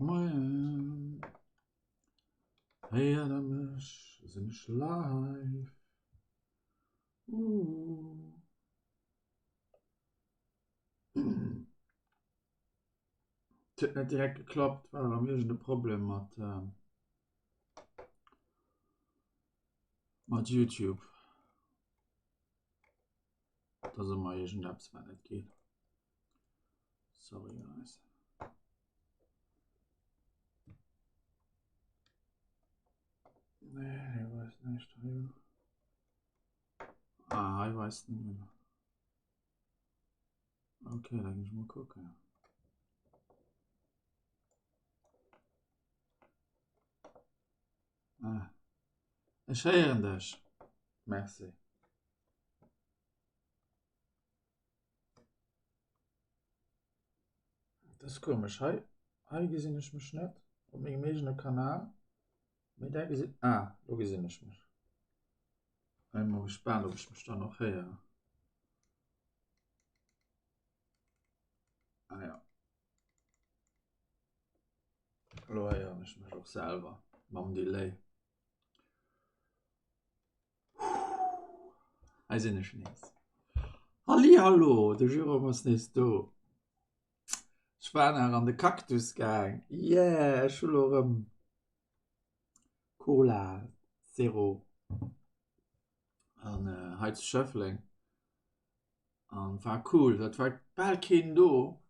Moien. Héiert der mech? Sinn ech live? Ooh. Et huet net direkt geklappt, war erëm iergend e Problem mat mat Youtube. Et ass ëmmer iergendeppes wat net geet. Sorry guys. Nee, hei weist näischt hei un. Ah, hei weist en un. Okay, da ginn ech mol kucken. Ah. Ech héieren dech. Merci. Dat ass komesch. Hei, hei gesinn ech mech net op mengem eegene Kanal. Mee da gesinn, ah, do gesinn ech mech. Hei mol gespaant, ob ech mech dann och héieren. Ah ja. Elo héieren ech mech och selwer mam Delay. Hei sinn ech nees. Hallihallo, de Jérôme ass nees do. Ech war nach an de Cactus gaang. Yeah, ech hu lo erëm Cola Zero an äh, hei zu Schëffleng. An war cool, dat war bal keen do.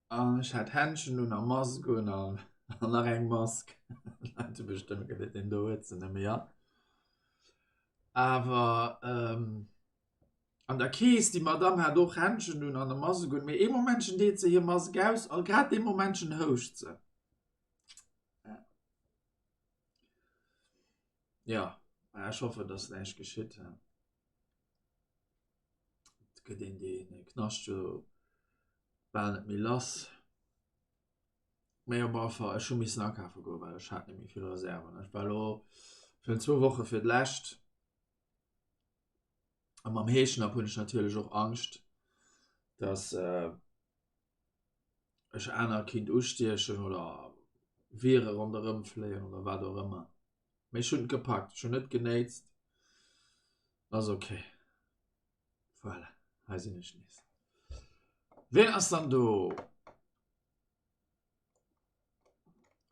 An ech hat Händschen un a Mask un an nach eng Mask. Leit hu bestëmmt geduet, deen do huet se net méi all. Awer an der Kees, déi Madamm hat och Händschen un an e Mask un, mee ee Momentchen deet se hir Mask aus a grad dee Momentchen houscht se. Jo, ech hoffen, dass näischt geschitt. Et gëtt een dee Knascht jo bal net méi lass. Mee op alle Fall, ech hu missen akafe goen, well ech hat net méi vill Reserven. Ech war elo virun zwou Woche fir d'lescht a mam Heeschnapp hunn ech natierlech och Angscht, dass ech aner kinnt ustiechen oder Vire ronderëm fléien oder wat och ëmmer. Mee ech hunn et gepackt, ech hunn net genéitst, ass ok. Voilà, hei sinn ech nees. Ween ass dann do?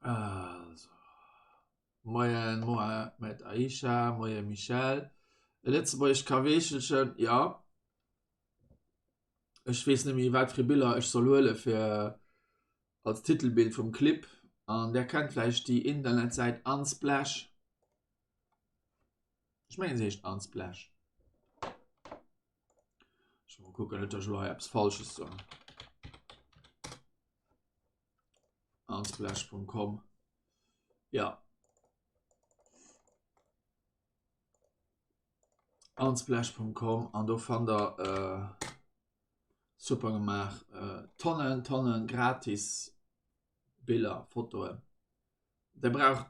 Also, Moien Mohamed Aisha, Moie Michèle. E lëtzebuergescht Kaweechelchen, jo. Ech weess net méi wat fir Biller ech soll huele fir als Titelbild vum Clip an der kennt vläicht déi Internetsäit Unsplash. Ech mengen se heescht Unsplash. Ech mol kucken net, dass ech elo hei eppes Falsches soen. Unsplash.com Ja. Unsplash.com an do fannt der äh, Super gemaach. Tonnen, Tonnen gratis Biller, Fotoen. Der braucht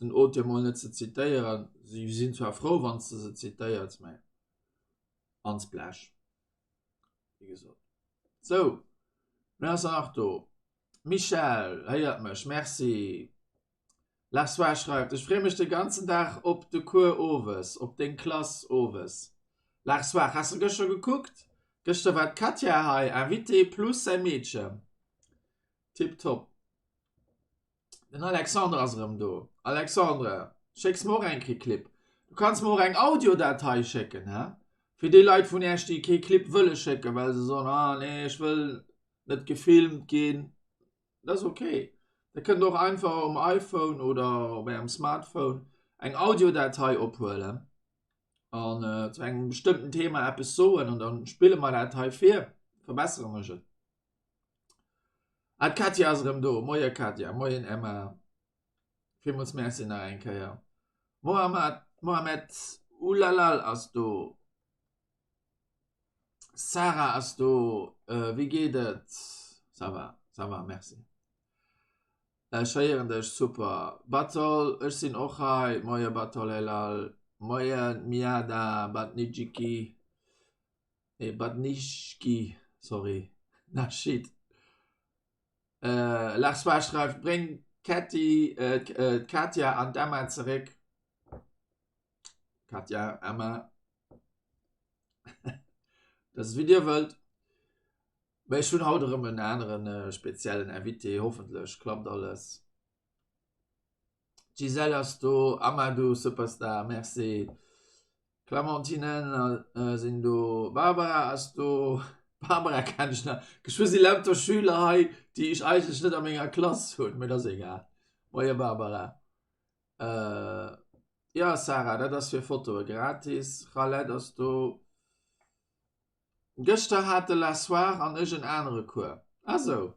den Auteur mol net ze zitéieren. Si sinn zwar frou, wann s de se zitéiers, mä Unsplash, wéi gesot. Sou, wien ass dann nach do? Michèle héiert mech, merci. La Soie schreift, Ech free mech de ganzen Dag op de Cours owes, op deng Klass owes. La Soie, has de gëschter gekuckt? Gëschter war d'Katja hei, Invitée plus säi Meedchen. Tiptop. Den Alexandre ass erëm do. Alexandre, schécks mer och eng Kéier Clip. Du kanns mer och eng Audiodatei schécken, he? Fir déi Leit vun Iech, déi kee Clip wëlle schécken, well se soen, ah nee, ech wëll net gefilmt ginn. Dat ass ok. Der kënnt och einfach um iPhone oder op ärem Smartphone eng Audiodatei ophuelen an äh, zu engem bestëmmten Thema eppes soen an dann spille mer dat hei vir. Verbesseren ech et. Ah, d'Katja ass erëm do. Moie Katja, moien Emma. Villmools Merci nach eng Kéier. Mohamed, Mohamed Oulalal ass do. Sarah ass do, wéi geet et? Ça va, ça va, merci. Ech héieren dech super. Batol, ech sinn och hei. Moie Batolelal. Moien Miada Batnijiki, nee Batnijki, sorry, Nashid. Lars Wahr schreift, Bréng d'Kätti, d'Katia an d'Emma zeréck. Katja, Emma. Dat ass wéi dir wëllt. Mä ech hunn haut erëm en aneren speziellen Invité, hoffentlech klappt alles. D'Gisèle ass do, Amadou Superstar, merci. Clementine sinn do, Barbara ass do, Barbara kenn ech nach. Geschwë si lauter Schüler hei, déi ech eigentlech net a menger Klass hunn, mee dat ass egal. Moie Barbara. Jo Sarah, dat ass fir Fotoe gratis. Khaled ass do. Gëschter hat de La Soire an ech en anere Cours. Ah sou,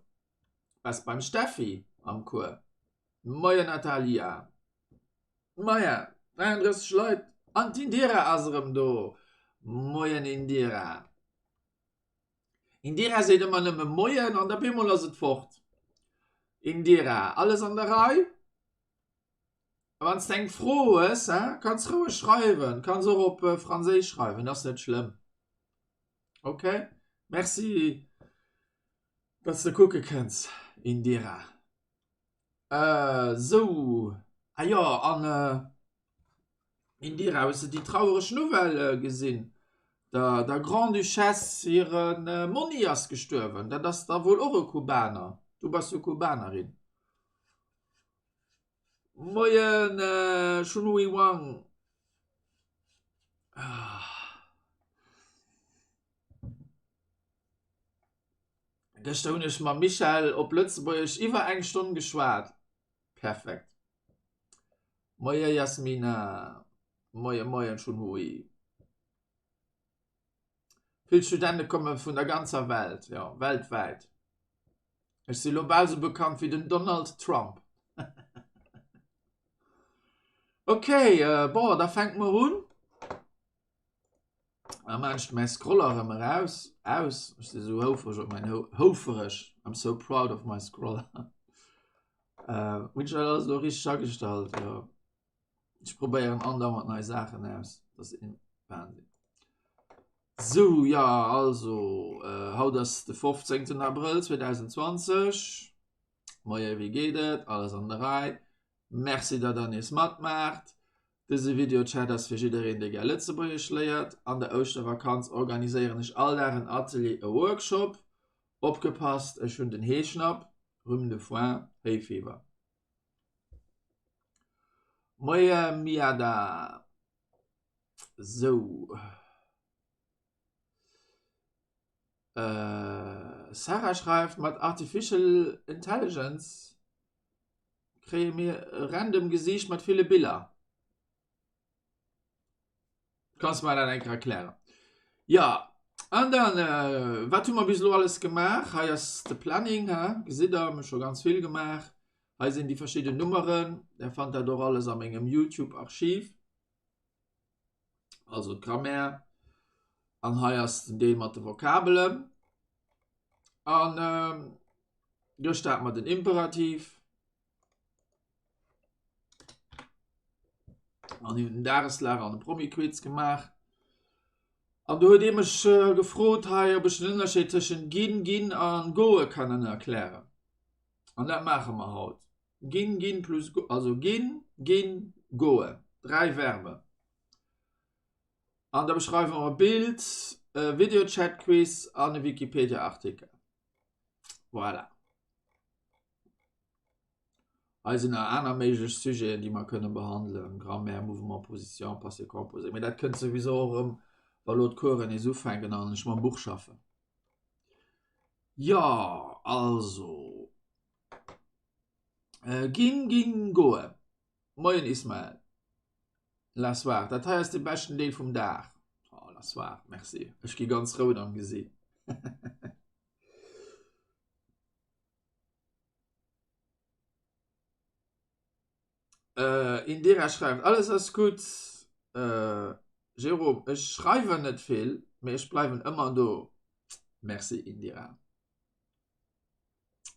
bass beim Steffi am Cours. Moien Natalia. Maja, 33 Leit an d'Indira ass erëm do. Moien Indira. Indira seet ëmmer nëmme Moien an da bemol ass et fort. Indira, alles an der Rei? Wann s de eng Fro hues, kanns roueg schreiwen, kanns och op Franséisch schreiwen, ass net schlëmm. Ok, merci datt s de kucke kënns, Indira. Sou, ah jo, an Indira, hues de déi trauereg Nouvelle gesinn? Der der Grande-Duchesse hire Monni ass gestuerwen, dat ass da wuel och e Kubaner, du bass jo Kubanerin. Moien Shunhui Wang. Gëschter hunn ech mam Michel op Lëtzebuergesch iwwer eng Stonn geschwat. Perfekt. Moie Jasmina. Moie moien Shunhui. Vill Studente komme vun der ganzer Welt, jo, weltwäit. Ech si lo bal sou bekannt wéi den Donald Trump. Ok, bon, da fänke mer un. Da maan ech mäi Scroller erëm eraus, aus. Ech si sou houfreg op mäin, houfereg, I'm so proud of my Scroller. Hunn ech dat alles elo richteg agestallt? Jo. Ech probéieren andauernd nei Saachen aus. Dat ass een Wahnsinn. Sou, ja, also, äh, haut ass de 15. Abrëll 2020. Moie, wéi geet et? Alles an der Rei? Merci, datt der nees matmaacht. Dëse Videochat ass fir jiddereen, dee gär Lëtzebuergesch léiert. An der Ouschtervakanz organiséieren ech all Dag en Atelier, e Workshop. Opgepasst, ech hunn den Heeschnapp, Rhume de foin, Hay-Fever. Moie Miada. Sou. Äh, Sarah schreift, mat Artificial Intelligence kréie mir e random Gesiicht mat ville Biller. Kanns mer dat eng Kéier erklären? Ja, an dann, äh, wat hu mer bis elo alles gemaach? Hei ass de Planning, ha? Gesitt der, mir hu scho ganz vill gemaach. Hei sinn déi verschidden Nummeren. Der fannt dat och alles a mengem YouTube-Archiv. Also d'Grammaire. An hei ass den Deel mat de Vokabelen. An ähm, do start mer den Imperativ. An hunn den Dageslager an de Promi-Quiz gemaach. An do huet ee mech gefrot hei, ob ech den Ënnerscheed tëschent ginn, ginn an goe kann erklären. An dat maache mer haut. Ginn, ginn plus go, also ginn, ginn, goen. Dräi Verben. An da beschreiwe mer e Bild, e Videochat-Quiz an e Wikipedia-Artikel. Voilà. Hei sinn nach aner méiglech Sujeten, déi mer kënne behandelen, Grammaire, Mouvement, Position, Passé composé. Mee dat kënnt souwisou och erëm, wa lo d'Coursen nees ufänken an ech mam Buch schaffen. Jo, also, ginn, ginn, goen. Moien Ismael. La soir, dat hei ass de beschten Deel vum Dag. Oh, la soir, merci. Ech gi ganz rout am Gesiit. Äh, Indira schreift, alles ass gutt. Äh, Jérôme, ech schreiwen net vill, mee ech bleiwen ëmmer do. Merci Indira.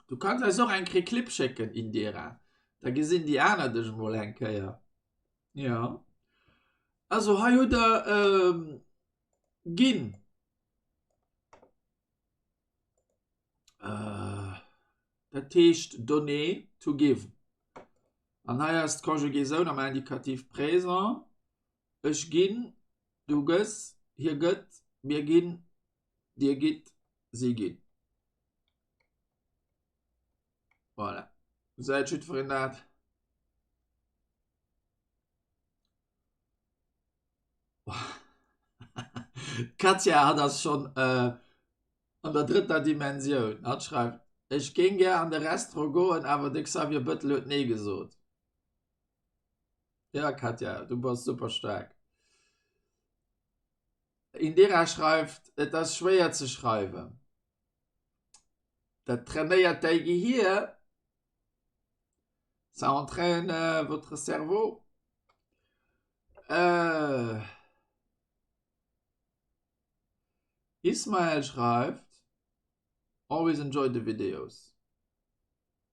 Du kanns eis och eng Kéier Clip schécken, Indira. Da gesinn déi aner dech emol eng Kéier. Ja. Also hei hutt der ähm, ginn. dat heescht donner, to give. An hei ass d'Conjugaison am Indicatif présent, ech ginn, du gëss, hie gëtt, mir ginn, dir gitt, si ginn. Voilà. Gesäit jiddwereen dat? D'Katja hat ass schonn äh, an der drëtter Dimensioun. Hatt schreift, Ech géing gär an de Restaurant goen, awer de Xavier Bëttel huet nee gesot. Ja Katja, du bass super staark. Indira schreift, Et ass schwéier ze schreiwen. Dat trainéiert däi Gehier. Ça entraîne votre cerveau. Äh. Ismael schreift, Always enjoy the videos.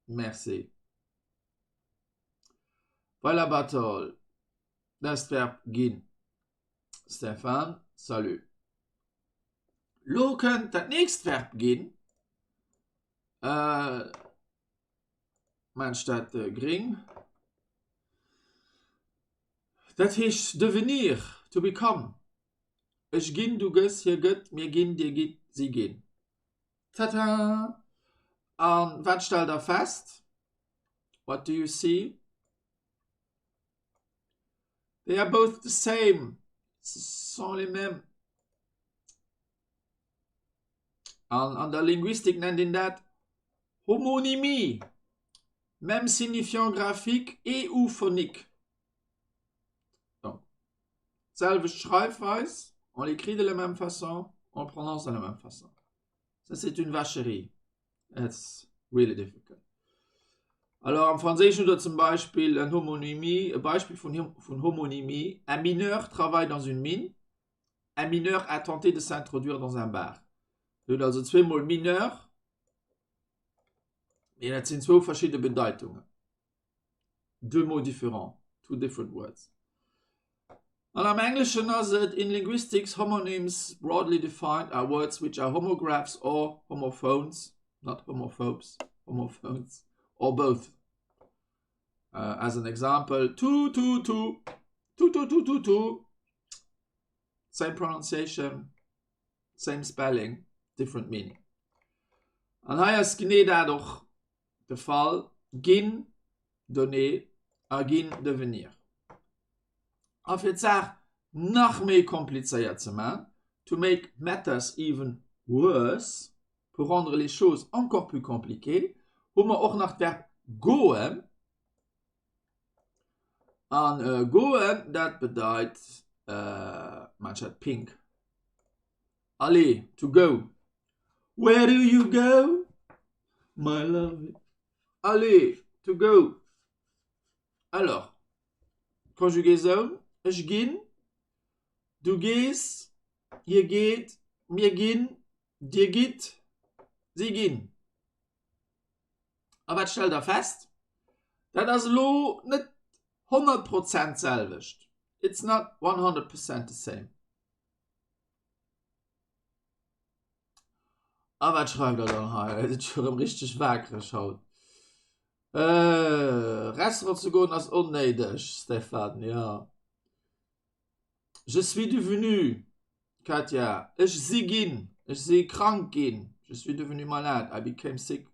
Merci. Voilà Bartol, dat ass d'Verb ginn. Stéphane, salut. Lo kënnt dat nächst Verb ginn. Äh, Mensch dat äh, gring. Dat heescht devenir, to become. Ech ginn, du gëss, hie gëtt, mir ginn, dir gitt, si ginn. Tata! An wat stellt der fest? What do you see? They are both the same. Ce sont les mêmes. An an der Linguistik nennt een dat Homonymie, même signifiant graphique et ou phonique. Donc, d'selwecht Schreifweis, on l'écrit de la même façon, on le prononce de la même façon. Ça c'est une vacherie. It's really difficult. Alors am Franséischen hutt der zum Beispill en Homonymie, e Beispill vun, vun Homonymie, Un mineur travaille dans une mine, un mineur a tenté de s'introduire dans un bar. Dir hutt also zweemol mineur, mee dat sinn zwou verschidde Bedeitungen. Deux mots différents, two different words. An am Engleschen ass et, In linguistics, homonyms, broadly defined, are words which are homographs or homophones, not homophobes, homophones, or both. Uh, as an example, tu, tu, tu, tu, tu, tu, tu, tu, same pronunciation, same spelling, different meaning. An hei ass genee dat och de Fall, ginn, donner a ginn, devenir. A fir d'Saach nach méi komplizéiert ze man, to make matters even worse, pour rendre les choses encore plus compliquées, hu mer och nach d'Verb goen. An goen, dat bedeit, man chat pink, aller, to go. Where do you go, my love? Aller, to go. Alors, Conjugaison, ech ginn, du gees, hie geet, mir ginn, dir gitt, si ginn. A wat stellt der fest? Dat ass elo net 100 Prozent d'selwecht. It's not 100 percent the same. A wat schreift der dann hei? Dir sidd scho rëm richteg waakreg haut. Äh, Restaurant ze goen ass onnéideg, Stéphane, jo. Je suis devenu, Katja, ech si ginn, ech si krank ginn, je suis devenu malade, I became sick.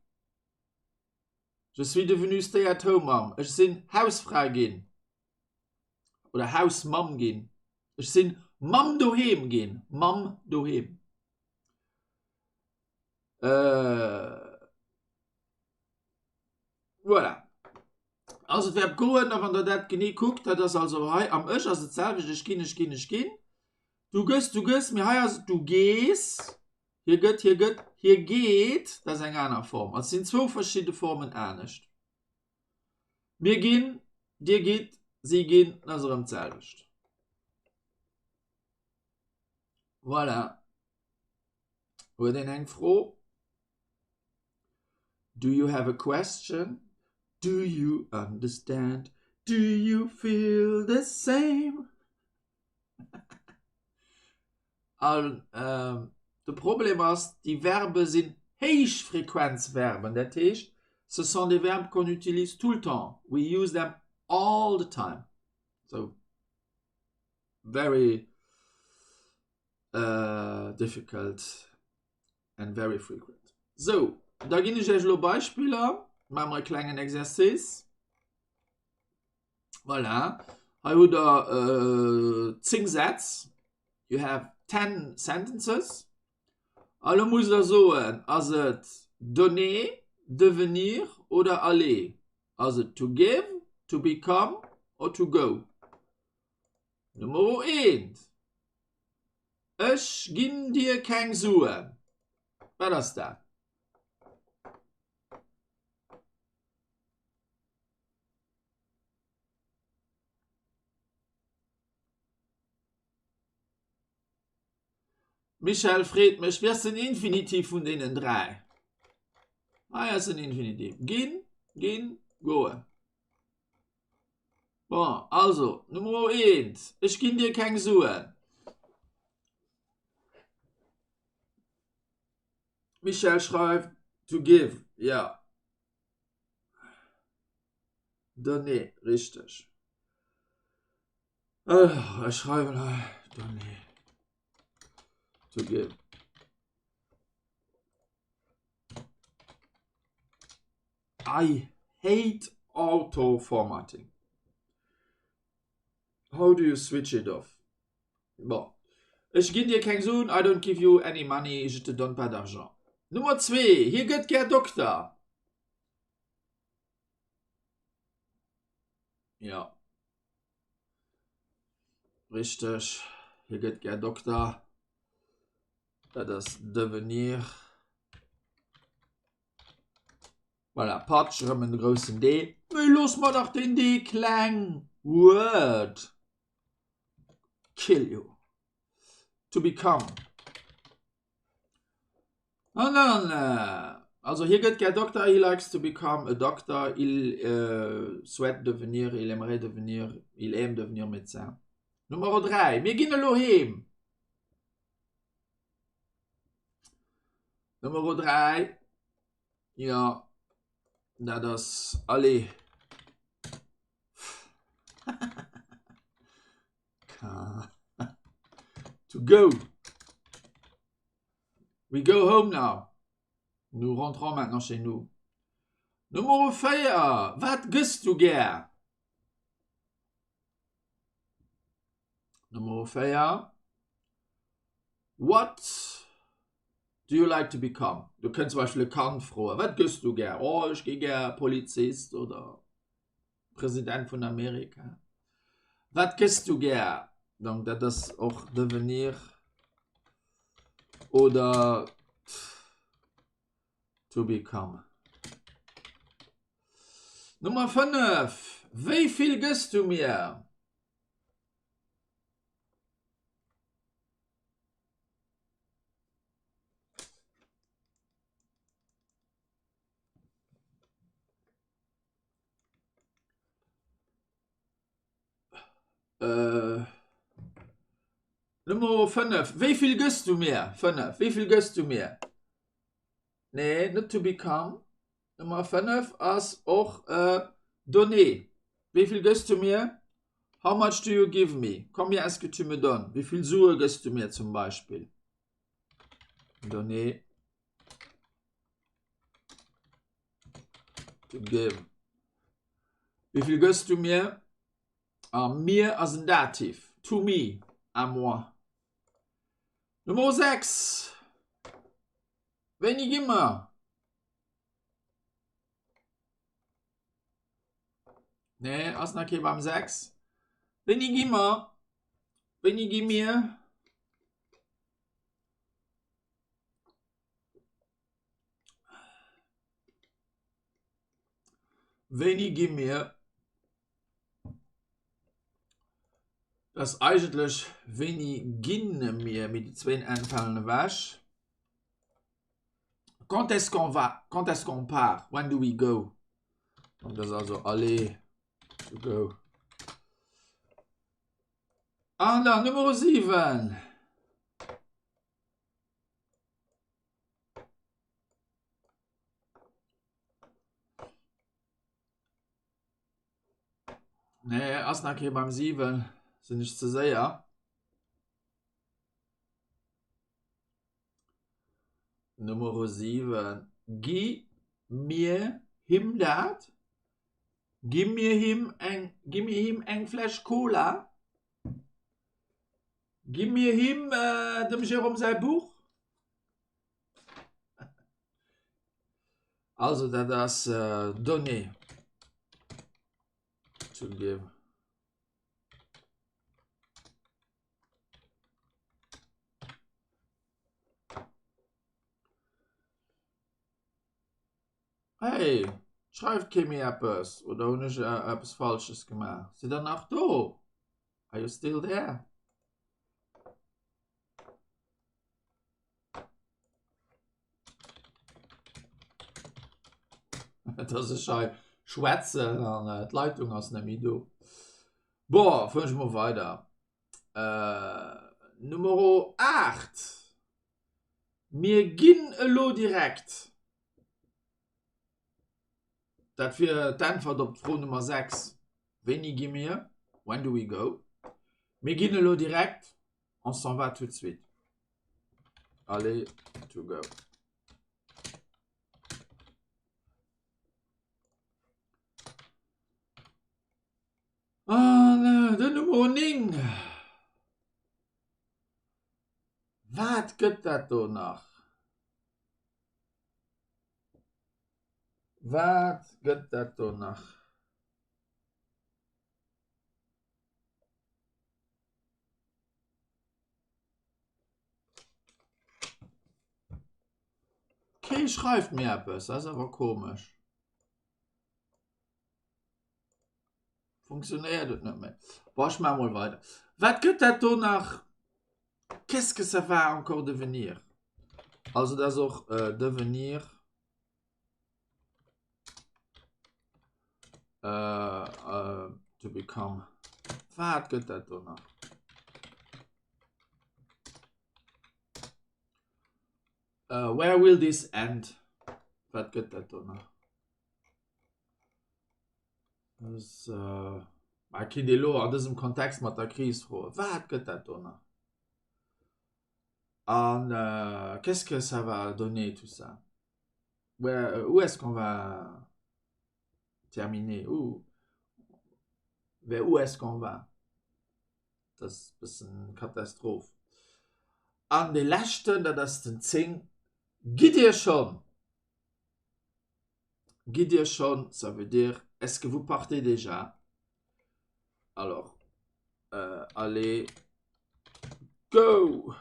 Je suis devenue stay-at-home-mom, ech sinn Hausfra ginn oder Hausmamm ginn, ech sinn Mamm doheem ginn, Mamm doheem. Äh. Voilà. Also d'Verb goen, a wann der dat genee kuckt, dat ass also hei am Ech ass et d'selwecht, ech ginn, ech ginn, ech ginn. Du gëss, du gëss, mee hei ass et du gees, hie gëtt, hie gëtt, hie geet, dat ass eng aner Form. Also et sinn zwou verschidde Formen anescht. Mir ginn, dir gitt, si ginn, dat ass erëm d'selwecht. Voilà. Huet een eng Fro? Do you have a question? Do you understand? Do you feel the same? An de Problem ass, déi Verbe sinn Héichfrequenzverben, dat heescht, Ce sont des verbes qu'on utilise tout le temps. We use them all the time. So very uh, difficult and very frequent. So, da ginn ech iech elo Beispiller. Maache mer e klengen Exercice. Voilà. Hei hutt der äh, 10 Sätz. You have 10 sentences. A lo musst der soen, ass et donner, devenir oder aller? Ass et to give, to become or to go? Nummer 1. Ech ginn dir keng Suen. Wat ass dat? Michèle freet mech, Wéi ass den Infinitiv vun deenen 3? Hei ass den Infinitiv. Ginn, ginn, goen. Bon, also, Nummer 1. Ech ginn dir keng Suen. Michèle schreift, to give, ja. Donner, richteg. Ech schreiwen hei, donner, to give. I hate auto formatting. How do you switch it off? Bon. Ech ginn dir keng Suen, I don't give you any money, je te donne pas d'argent. Nummer 2, hie gëtt gär Dokter. Ja. Richteg, hie gëtt gär Dokter. Dat ass devenir. Voilà, patsch, erëm en groussen D. Mee looss mer dach deen D kleng! Word! Kill you. To become. An dann, also hie gëtt gär Dokter, he likes to become a doctor, il souhaite devenir, il aimerait devenir, il aime devenir médecin. Nummer 3, mir ginn elo heem. Nummer 3, jo, dat ass aller. To go. We go home now. Nous rentrons maintenant chez nous. Nummer 4, Wat gëss du gär? Nummer 4, What do you like to become? Du kënns zum Beispill e Kand froen, Wat gëss du gär? Oh, ech gi gär Polizist oder President vun Amerika. Wat gëss du gär? Donc dat ass och devenir oder to become. Nummer 5, Wéi vill gëss du mir? Äh, Nummer 5. Wéi vill gëss du mir? 5. Wéi vill gëss du mir? Nee, net to become. Nummer 5 ass och äh, donner. Wéi vill gëss du mir? How much do you give me? Combien est-ce que tu me donnes? Wéi vill Sue gëss du mir zum Beispill? Donner. To give. Wéi vill gëss du mir? A mir ass en Dativ. To me, à moi. Nummer 6. Wéini gi mer? Nee, ass nach kee beim 6. Wéini gi mer? Wéini gi mir? Wéini gi mir? Dat ass eigentlech wéini ginn mir, mee déi zwéin N falen ewech. Quand est-ce qu'on va? Quand est-ce qu'on part? When do we go? Donc dat ass also aller, to go. An dann Nummer 7. Ass nach kee beim 7? Sinn ech ze séier? Numero 7, Gi mir him dat? Gi mir him eng, gi mir him eng Fläsch Cola? Gi mir him dem Jérôme säi Buch? Also dat ass donner to give. Hey, schreift kee méi eppes oder hunn ech eppes Falsches gemaach? Sidd der nach do? Are you still there? Dass ech hei schwätzen an äh, d'Leitung ass net méi do. Bon, fueren ech mol weider. Äh, Numero 8. Mir ginn elo direkt. Dat wier d'Äntwert op d'Fro Nummer 6. Wéini gi mir? When do we go? Mir ginn elo direkt. On s'en va tout de suite. Allez, to go. An äh, den Nummer 9. Wat gëtt dat do nach? Wat gëtt dat do nach? Kee schreift mir eppes, dat ass awer komesch. Funktionéiert et net méi. Bon, ech maache mol weider. Wat gëtt dat do nach? Qu'est-ce que ça va encore devenir? Also dat ass och äh, devenir. Äh, äh, to become. Wat gëtt dat do nach? Uh, where will this end? Wat gëtt dat do nach? Das, äh, ma kinnt ee lo an dësem Kontext mat der Kris froen, wat gëtt dat do nach? An äh, qu'est-ce que ça va donner tout ça? Where, où est-ce qu'on va terminer? Où, vers où est-ce qu'on va? Dat ass e bëssen Katastroph. An dee leschten, dat ass den 10, Gitt Dir schonn? Gitt Dir schonn, ça veut dire est-ce que vous partez déjà? Alors, euh, allez, go!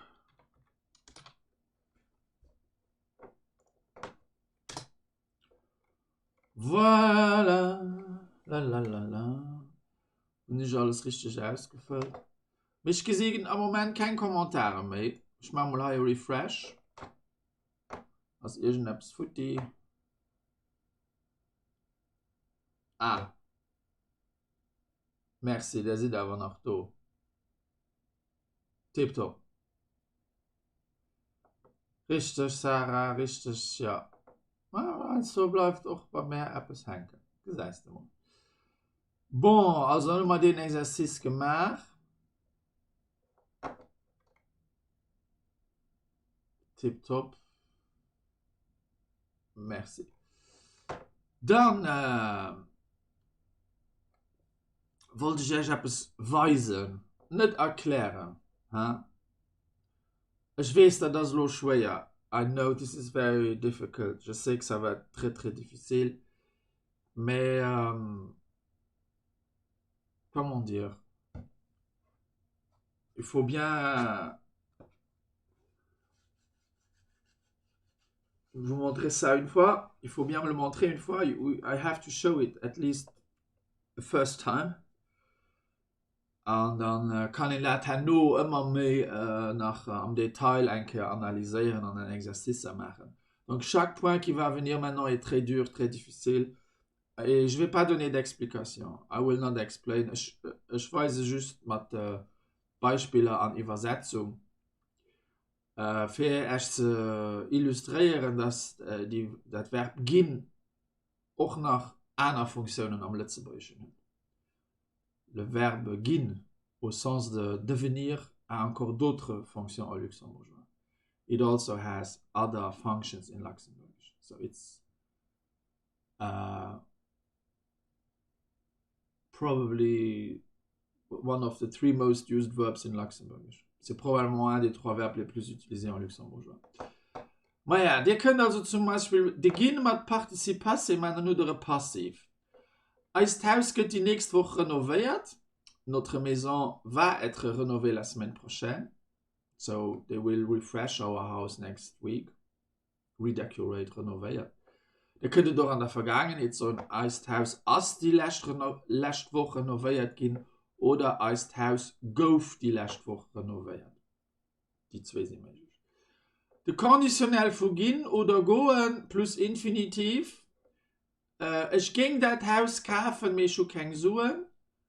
Voilà, la la la la. Hunn ech alles richteg ausgefëllt? Mee ech gesi am Moment keng Kommentare méi. Ech maache mol hei e Refresh. Ass iergendeppes futti? Ah. Merci, där sidd awer nach do. Tiptop. Richteg, Sarah, richteg, jo. Ma heiansdo bleift och bei mär eppes hänken. Gesäis de mol. Bon, also dann hu mer deen Exercice gemaach. Tiptop. Merci. Dann äh, wollt ech Iech eppes weisen, net erklären. Ha? Ech weess, dat ass elo schwéier. I know this is very difficult. Je sais que ça va être très très difficile. Mais euh, comment dire? Il faut bien vous montrer ça une fois. Il faut bien me le montrer une fois. I have to show it at least the first time. An dann äh, kann een dat herno ëmmer méi äh, nach äh, am Detail eng Kéier analyséieren an en Exercice maachen. Donc chaque point qui va venir maintenant est très dur, très difficile. Et je vais pas donner d'explication. I will not explain. Ech, ech weise just mat äh, Beispiller an Iwwersetzung, äh, fir Iech ze illustréieren, dass äh, déi, dat Verb ginn och nach aner Funktiounen am Lëtzebuergeschen hunn. Le verbe ginn au sens de devenir a encore d'autres fonctions au luxembourgeois. It also has other functions in Luxembourgish. So it's uh, probably one of the three most used verbs in Luxembourgish. C'est probablement un des trois verbes les plus utilisés en luxembourgeois. Maja, Dir kënnt also zum Beispill de ginn mat Participe passé maachen, dann hutt Der e Passiv. Eist Haus gëtt déi nächst Woch renovéiert. Notre maison va être rénovée la semaine prochaine. So they will refresh our house next week. Redecorate, renovéiert. Dir kënnt et och an der Vergaangenheet soen, Eist Haus ass déi lescht lescht Woch renovéiert ginn oder Eist Haus gouf déi lescht Woch renovéiert. Déi zwéi si méiglech. De Conditionnel vu ginn oder goen plus Infinitiv. Ech géing dat Haus kafen, mee ech hu keng Suen.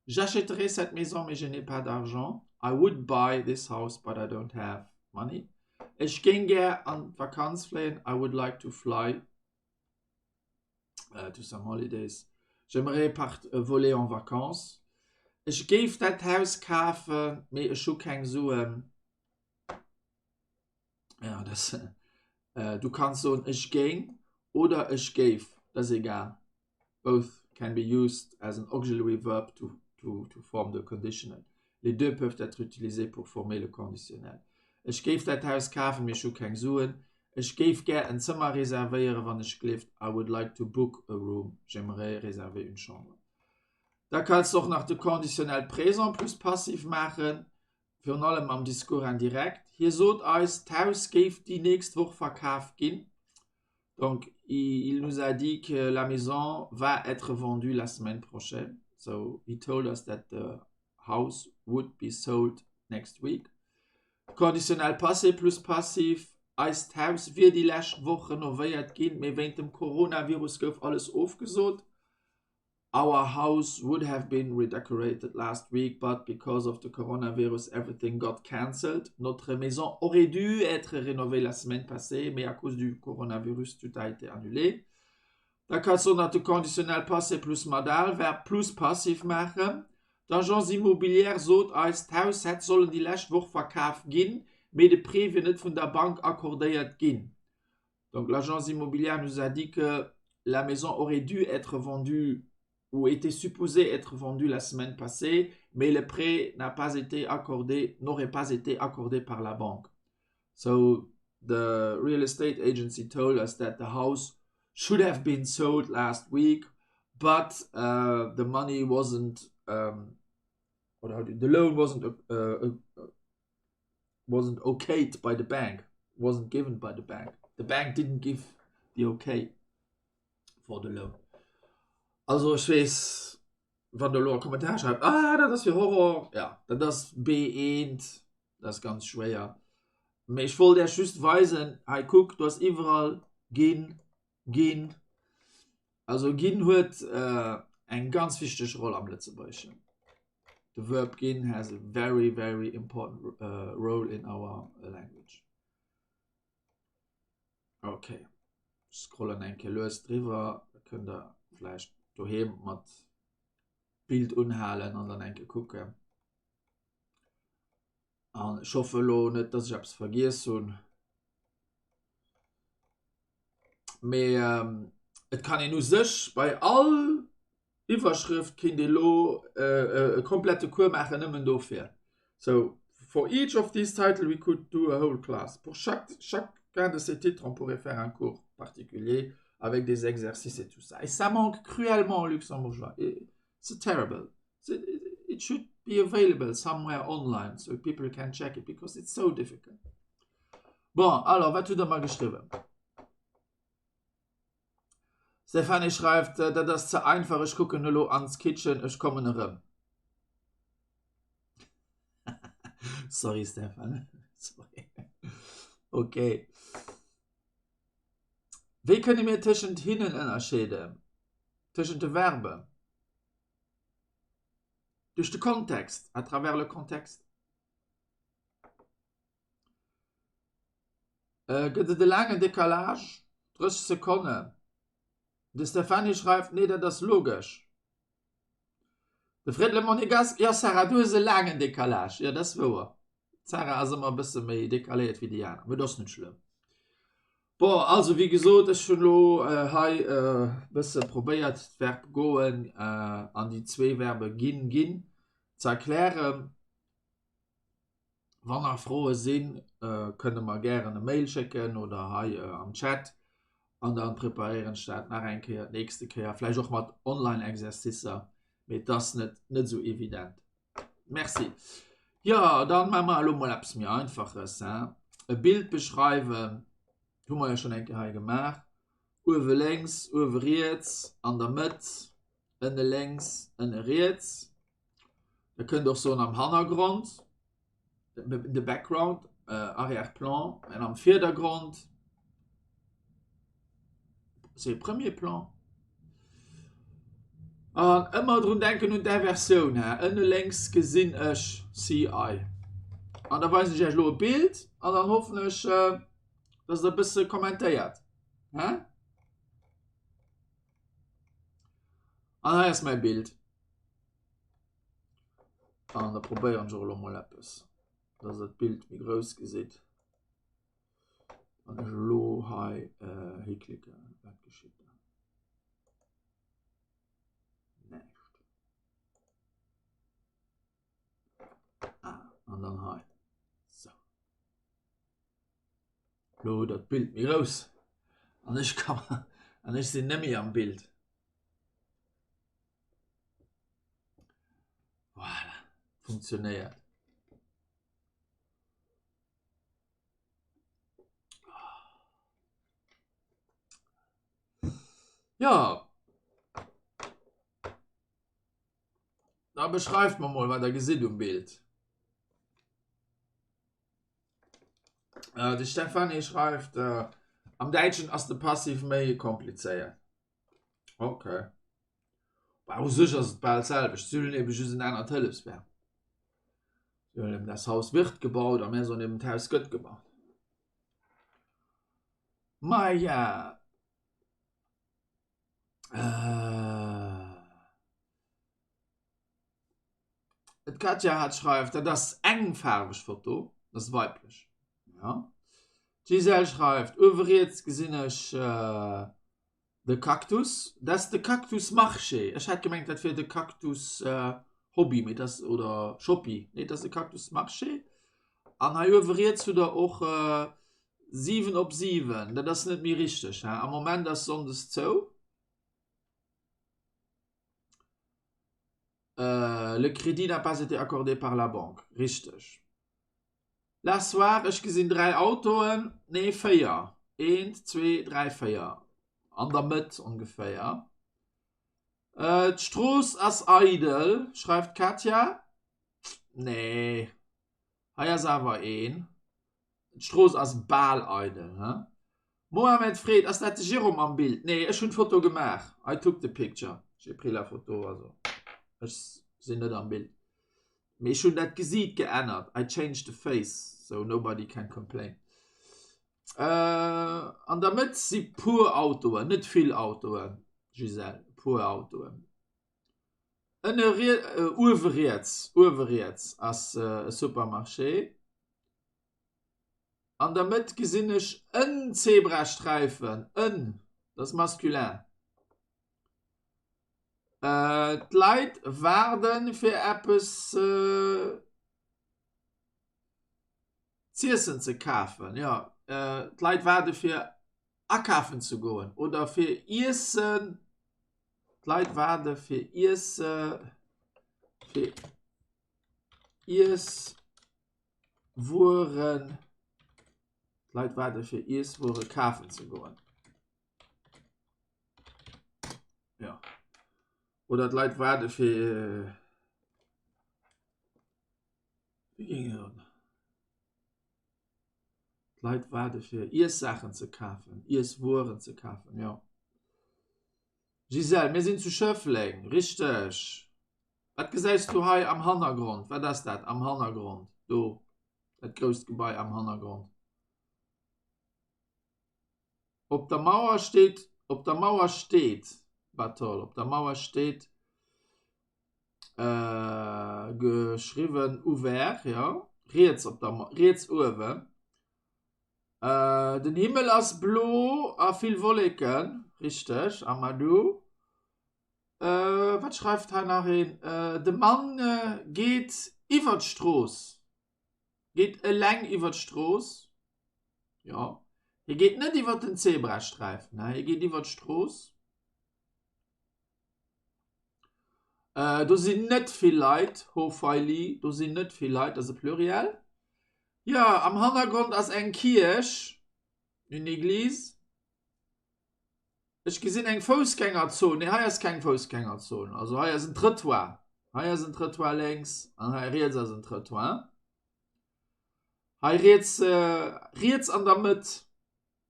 J'achèterais cette maison, mais je n'ai pas d'argent. I would buy this house, but I don't have money. Ech géing gär an d'Vakanz fléien. I would like to fly to some holidays. J'aimerais part voler en vacances. Ech géif dat Haus kafen, mee ech hu keng Suen. Ja, das, äh, du kanns soen ech géing oder ech géif, dat ass egal. Both can be used as an auxiliary verb to, to, to form the conditional. Les deux peuvent être utilisés pour former le conditionnel. Ech géif dat Haus kafen, mee ech hu keng Suen. Ech géif gär en Zëmmer reservéieren, wann ech gleeft. I would like to book a room. J'aimerais réserver une chambre. Da kanns de och nach de Conditionnel présent plus passif maachen. Virun allem am Discours indirect. Hie sot eis, d'Haus géif déi nächst Woch verkaf ginn. Donc, il nous a dit que la maison va être vendue la semaine prochaine. So, he told us that the house would be sold next week. Conditionnel passé plus passif, Eist Haus wier déi lescht Woch renovéiert ginn, mee wéint dem Coronavirus gouf alles ofgesot. Our house would have been redecorated last week, but because of the coronavirus everything got cancelled. Notre maison aurait dû être rénovée la semaine passée, mais à cause du coronavirus tout a été annulé. Da kanns du och nach de Conditionnel passé plus Modalverb plus Passiv maachen. D'Agence immobilière sot eis, d'Haus hätt sollen déi lescht Woch verkaf ginn, mee de Prêt wier net vun der Bank accordéiert ginn. Donc l'agence immobilière nous a dit que la maison aurait dû être vendue ou était supposée être vendue la semaine passée, mais le prêt n'a pas été accordé, n'aurait pas été accordé par la banque. So the real estate agency told us that the house should have been sold last week, but uh, the money wasn't um, or the loan wasn't uh, uh, wasn't okayed by the bank, wasn't given by the bank. The bank didn't give the okay for the loan. Also ech weess, wann der elo e Kommentar schreift, ah dat ass jo Horror, ja dat ass B1, dat ass ganz schwéier. Mee ech wollt Iech just weisen, hei kuck, do ass iwwerall ginn, ginn. Also ginn huet eng ganz wichteg Roll am Lëtzebuergeschen. The verb ginn has a very very important role in our language. Okay, ech scrollen eng Kéier lues driwwer, da kënnt der vläicht doheem mat Bild unhalen an dann eng Kéier kucken. An ech hoffe elo net, dass ech eppes vergiess hunn. Mee ähm, et kann een u sech bei all Iwwerschrëft kinnt ee lo äh, e komplette Cours maachen nëmmen dofir. So for each of these title we could do a whole class. Pour chaque, chacun de ces titres on pourrait faire un cours particulier avec des exercices et tout ça. Et ça manque cruellement au luxembourgeois. It's terrible. It should be available somewhere online so people can check it because it's so difficult. Bon, alors, wat hutt der mer geschriwwen? Stéphanie schreift, Dat ass ze einfach, ech kucken elo ans Kitchen, ech kommen erëm. Sorry Stéphane, sorry. Okay. Wéi kënne mir tëschent hinnen ënnerscheeden? Tëschent de Verben? Duerch de Kontext, à travers le contexte. Gëtt et e laangen Decalage? 30 Sekonnen. De Stefani schreift, Nee, dat ass logesch. De Fred Le Monégasque, Jo Sarah, du hues e laangen Décalage. Jo, dat ass wouer. D'Sarah ass ëmmer e bësse méi decaléiert wéi déi aner, mee dat ass net schlëmm. Bon, also wéi gesot, ech hunn elo hei e bësse probéiert d'Verb goen an déi zwee Verbe ginn, ginn ze erklären. Wann nach Froe sinn, kënnt Der mer gären e Mail schécken oder hei am Chat an dann preparéieren ech dat nach eng Kéier d'nächste Kéier, vläicht och mat Online-Exercicer, mee et ass net net esou evident. Merci. Jo, dann maache mer elo mol eppes méi Einfaches, hein. E Bild beschreiwen hu mer jo schonn eng Kéier hei gemaach. Uewe lénks, uewe riets, an der Mëtt, ënne lénks, ënne riets. Der kënnt och soen am Hannergrond, the background, arrière-plan, an am Virdergrond, c'est premier plan. An ëmmer drun denken un d'Inversioun, he, ënne lénks gesinn ech see I. An da weisen ech iech elo e Bild an dann hoffen ech, dass der e bësse kommentéiert, he. An hei ass mäi Bild. An da probéieren ech och elo mol eppes, dass der d'Bild méi grouss gesitt. Wann ech elo hei äh, hiklicken, wat geschitt dann? Näischt. Ah, an dann hei. So. Lo hutt der d'Bild méi grouss. An ech kann, an ech sinn net méi am Bild. Voilà, funktionéiert. Ja. Da beschreift mer mol, wat der gesitt um Bild. Äh, de Stefanie schreift, äh, am Däitschen ass de Passiv méi komplizéiert. Okay. Bah, u sech ass et bal d'selwecht, si hunn eben just en anert Hëllefsverb. Si hunn eben das Haus wird gebaut a mär soen eben d'Haus gëtt gebaut. Maja. Äh. D'Katja hat schreift, dat ass eng faarweg Foto, dat ass weiblech. Ja. D'Gisèle schreift, uewe riets gesinn ech de Cactus. Dat ass de Cactus Marché. Ech hat gemengt, dat wier de Cactus Hobby, mee dat ass, oder Shoppi. Nee, dat ass de Cactus Marché. An hei uewe riets hutt der och 7 op 7. Dat ass net méi richteg, he. Am Moment ass sonndes zou. Le crédit n'a pas été accordé par la banque. Richteg. La soir, ech gesinn 3 Autoen, nee 4, eent, zwee, dräi, 4, an der Mëtt ongeféier. D'Strooss ass eidel, schreift d'Katja. Nee, hei ass awer een. D'Strooss ass bal eidel, he? Mohamed freet, Ass dat de Jérôme am Bild? Nee, ech hunn d'Foto gemaach. I took the picture. J'ai pris la photo. Also, ech sinn net am Bild. Mee ech hunn dat Gesiit geännert. I changed the face, so nobody can complain. An der Mëtt si puer Autoen, net vill Autoen, Gisèle, puer Autoen. Ënne rie-, uewe riets, uewe riets ass e Supermarché. An der Mëtt gesinn ech en Zebrasträifen, en, dat ass masculin. D'Leit waarde fir eppes z'iessen ze kafen. Jo, d'Leit waarde fir akafen ze goen oder fir Iessen. D'Leit waarde fir Iesse fir Iesswueren. D'Leit waarde fir Iesswuere kafen ze goen. Ja. Oder d'Leit waarde fir wéi géing et dann? D'Leit waarde fir Iessaachen ze kafen, Iesswueren ze kafen, jo. Gisèle, Mir sinn zu Schëffleng, richteg. Wat gesäis du hei am Hannergrond? Wat ass dat am Hannergrond do, dat grousst Gebai am Hannergrond? Op der Mauer steet, op der Mauer steet, Batol, op der Mauer steet. Äh, geschriwwen ouvert, jo, riets op der, riets uewen. Äh, den Himmel ass blo a vill Wolleken, richteg, Amadou. Äh, wat schreift hei nach een? Äh, de Mann geet iwwer d'Strooss. Geet eleng iwwer d'Strooss. Jo, hie geet net iwwer den Zebrasträifen, hie geet iwwer d'Strooss. Äh, do sinn net vill Leit, Hofeili, do sinn net vill Leit, ass e Pluriel. Jo, am Hannergrond ass eng Kierch, une église. Ech gesinn eng Foussgängerzon, nee hei ass keng Foussgängerzon, also hei ass en Trëttoir, hei ass en Trëttoir lénks an hei riets ass en Trëttoir. Hei riets, riets an der Mëtt,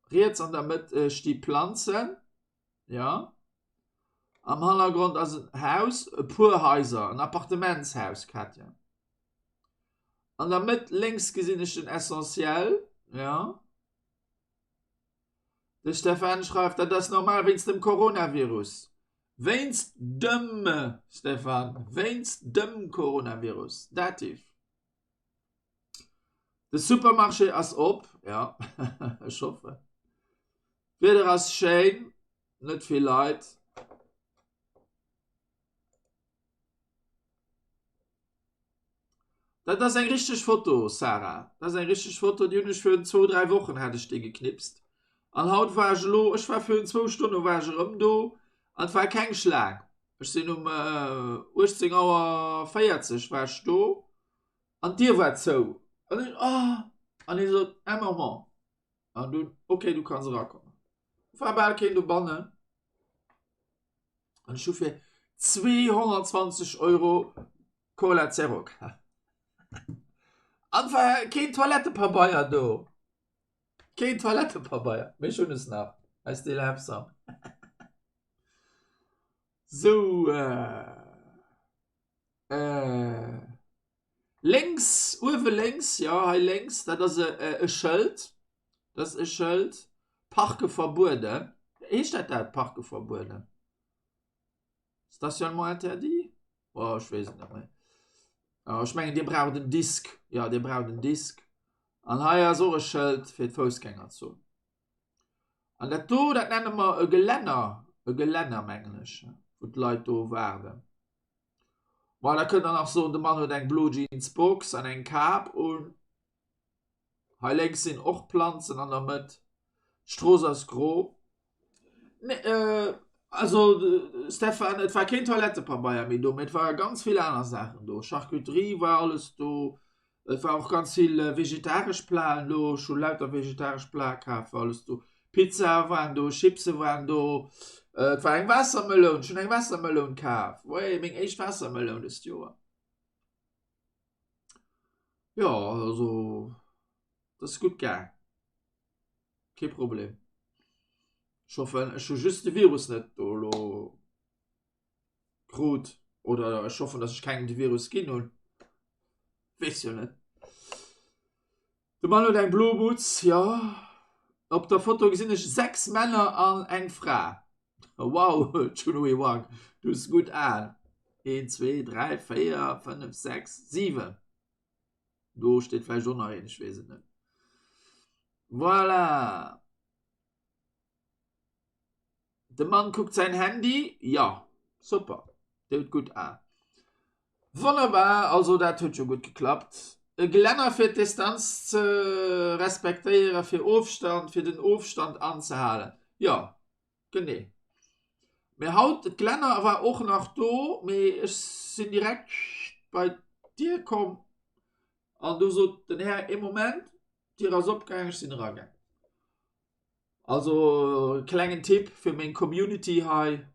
riets an der Mëtt sti Planzen, jo. Am Hannergrond ass en Haus, e puer Haiser, en Appartementshaus, Katja. An der Mëtt lénks gesinn ech den Essentiel, jo. De Stefan schreift, dat ass normal wéinst dem Coronavirus. Wéinst dem, Stefan, wéinst dem Coronavirus. Dativ. De Supermarché ass op, jo, ech hoffen. D'Wieder ass schéin, net vill Leit. Dat ass eng richteg Foto, Sarah. Dat ass eng richteg Foto, déi hunn ech virun zwou, dräi Wochen hat ech déi geknipst. An haut war ech elo, ech war virun zwou Stonne war ech erëm do an et war keng Schlaang. Ech sinn um 18 Auer 40 war ech do an d'Dier war zou. An ech, oh! An hie sot, un moment. An dunn, okay, du kanns erakommen. War bal keen dobannen. An ech hu fir 220 Euro Cola Zero kaf. An war keen Toilettepabeier do. Keen Toilettepabeier. Mee ech hunn es nach. I still have some. Sou. Äh, äh, lénks, uewe lénks, jo, hei lénks, dat ass e, e Schëld. Dat ass e Schëld. Parke verbueden. Heescht dat dat, Parke verbueden? Stationnement interdit? Oh, ech weess et net méi. Oh, ech mengen, Dir braucht en Disk. Ja, Dir braucht en Disk. An hei ass och e Schëld fir d'Foussgängerzon. An dat do, dat nenne mer e Gelänner, e Gelänner mengen ech, wou d'Leit do waarden. Bon, da kënnt Der nach soen, de Mann huet eng blo Jeansbox an eng Kap un. Hei lénks sinn och Planzen an der Mëtt. D'Strooss ass gro. Nee, äh, also Stefan, et war keen Toilettepabeier méi do, mee et ware ganz vill aner Saachen do. Charcuterie war alles do. Et war och ganz vill äh, vegetaresch Platen do. Ech hu lauter vegetaresch Plate kaf, war alles do. Pizza waren do, Chipse waren do. Äh, et war eng Waassermeloun, ech hunn eng Waassermeloun kaf. Wey, meng éischt Waassermeloun dëst Joer. Jo, also dat ass gutt gaang. Kee Problem. Ech hoffen, ech hu just de Virus net do elo krut. Oder ech hoffen, datt ech kengem de Virus ginn hunn. Weess jo net. De Mann huet eng blo Mutz, jo. Op der Foto gesinn ech 6 Männer an eng Fra. Wow, Chunhui Wang, du hues gutt Aen. 1, 2, 3, 4, 5, 6, 7. Do steet vläicht och nach een, ech weess et net. Voilà. De Mann kuckt säin Handy. Jo, super, dee huet gutt Aen. Wonnerbar, also dat huet jo gutt geklappt. E Gelänner fir d'Distanz ze respektéieren, fir Ofstand, fir den Ofstand anzehalen. Jo, genee. Mee haut, d'Gelänner war och nach do, mee ech sinn direkt bei d'Dier komm an du sot den Här, ee Moment, d'Dier ass opgaangen, ech sinn eragaang. Also klengen Tipp fir meng Community hei,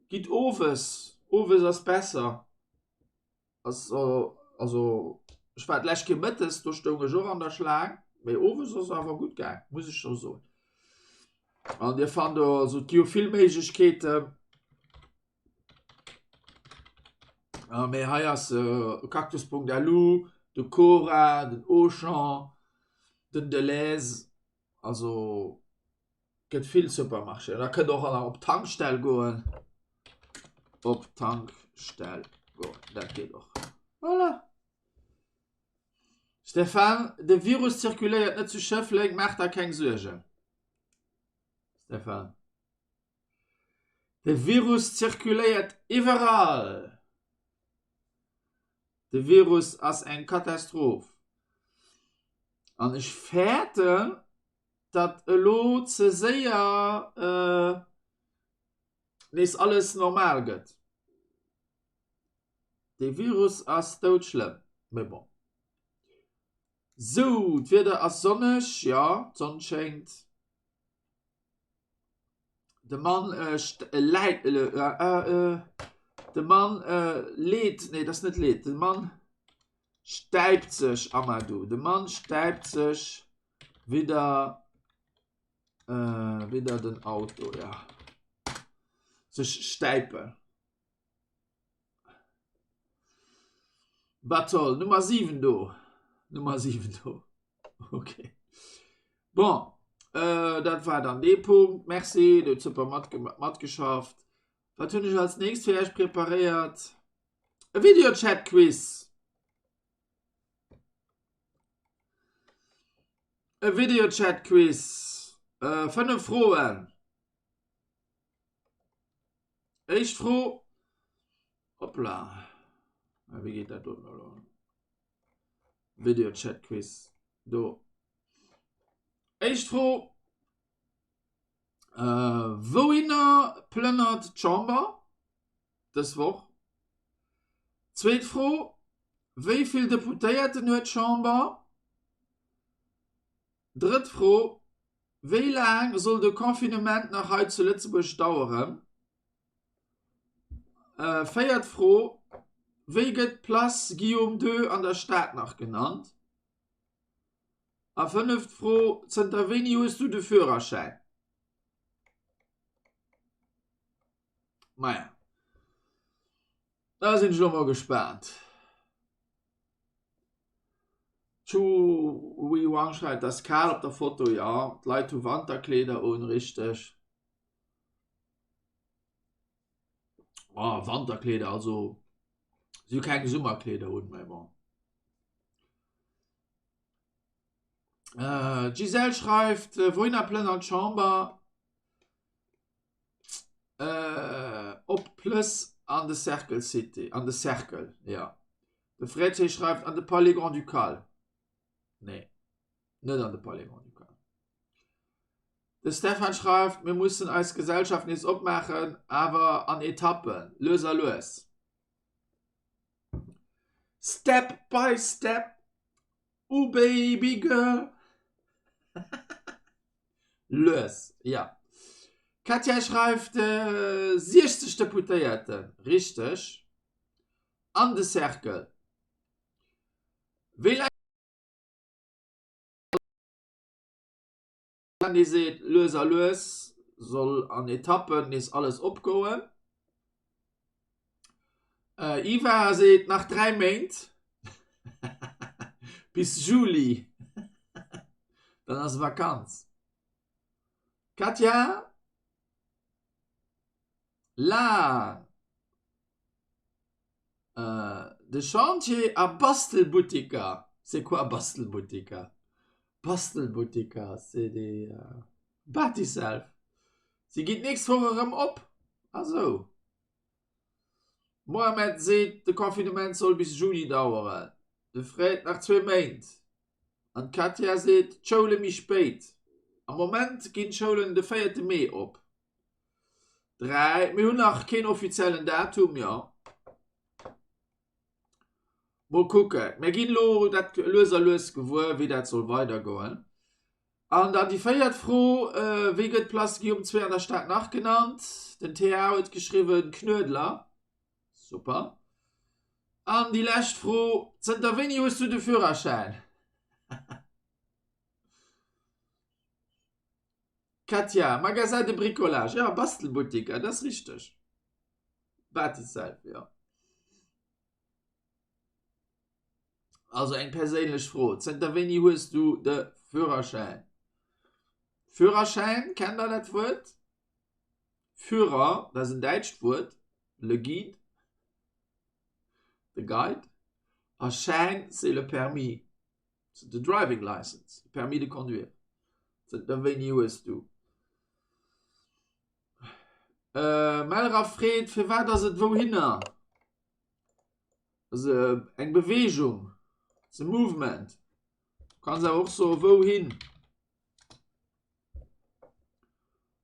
gitt owes, owes ass besser. Also also ech war d'lescht Kéier mëttes, do stoung ech och an der Schlaang, mee owes ass awer gutt gaang, muss ech scho soen. An Dir fannt do, also et gi jo vill Méiglechkeeten. Mee hei ass cactus.lu, de Cora, den Auchan, den Delhaize, also gëtt vill Supermarchéen. Da kënnt och nach op d'Tankstell goen, op d'Tankstell. Goen, dat geet och. Voilà. Stéphane, de Virus zirkuléiert net zu Schëffleng, maach der keng Suergen. Stéphane. De Virus zirkuléiert iwwerall. De Virus ass eng Katastroph. An ech fäerten, datt elo ze séier nees alles normal gëtt. Dee Virus ass doudschlëmm, mee bon. Sou, d'Wieder ass sonneg, jo, d'Sonn schéngt. De Mann läit, de Mann leet, nee, dat ass net leet, de Mann stäipt sech, Amadou, de Mann stäipt sech widder, widder den Auto, jo, sech stäipen. Batol, Nummer 7 do. Nummer 7 do. Okay. Bon, äh, dat war dann dee Punkt. Merci, du huet super matgeschafft. Wat hunn ech als nächst fir Iech preparéiert? E Videochat-Quiz. E Videochat-Quiz. Äh, 5 Froen. Éischt Fro, hoppla, ah, wéi geet dat do elo? Videochat-Quiz, do. Éischt Fro, äh, wouhinner plënnert d'Chamber dës Woch? Zweet Fro, wéi vill Deputéierten huet d'Chamber? Drëtt Fro, Wéi laang soll de Confinement nach hei zu Lëtzebuerg daueren? Véiert Fro, Wéi gëtt d'Place Guillaume II an der Stad nach genannt? A fënneft Fro, Zënter wéini hues du de Führerschäin? Maja, da sinn ech elo mol gespaant. Chu Wei Wang schreift, ass kal op der Foto, jo, d'Leit hu Wanterkleeder un, richteg. Oh, Wanterkleeder, also si hu keng Summerkleeder un, mä bon. D'Gisèle schreift, Wouhinner plënnert d'Chamber? Op d'Plëss an de Cercle Cité, an de Cercle, jo. De Fred He schreift an de Palais Grand-Ducal. Nee, net an de Palais Grand-Ducal. De Stefan schreift, Mir mussen eis Gesellschaft nees opmaachen, awer an Etappen, lues a lues. Step by step. Ooh baby girl. Lues, ja. D'Katja schreift, 60 Deputéierten, richteg, an de Cercle. Wéi laang Dee seet, lues a lues soll an Etappen nees alles opgoen. Iva seet, nach 3 Méint, bis Juli, dann ass Vakanz. Katja, Laang. De Chantier a Bastelbuttiker, c'est quoi Bastelbuttiker? Bastelbuttiker, c'est des Batiself. Si ginn d'nächst Woch erëm op. Ah sou. Mohamed seet, de Confinement soll bis Juni daueren. De Fred nach zwee Méint. An d'Katia seet, d'Schoule méi spéit. Am Moment ginn d'Schoulen de véierte Mee op. 3, Mir hunn nach keen offiziellen Datum, jo. Mol kucken. Mir ginn elo dat lues a lues gewuer, wéi dat soll weidergoen. An dann déi véiert Fro, Wéi gëtt d'Place Guillaume II an der Stad nach genannt? Den TA huet geschriwwen, Knuedler. Super. An déi lescht Fro, Zënter wéini hues du de Führerschäin? Katja, Magasin de bricolage, ja, Bastelbuttik, dat ass richteg. Batiself, jo. Also eng perséinlech Fro, Zënter wéini hues du de Führerschäin? Führerschäin, kennt der dat Wuert? Führer, dat ass en däitscht Wuert, le guide. De Guide. A Schäin, c'est le permis. C'est de driving license, le permis de conduire. Zënter wéini hues du? Äh, Melra freet, firwat ass et wouhinner? Also eng Beweegung, it's a movement. Du kanns awer och soe wouhin.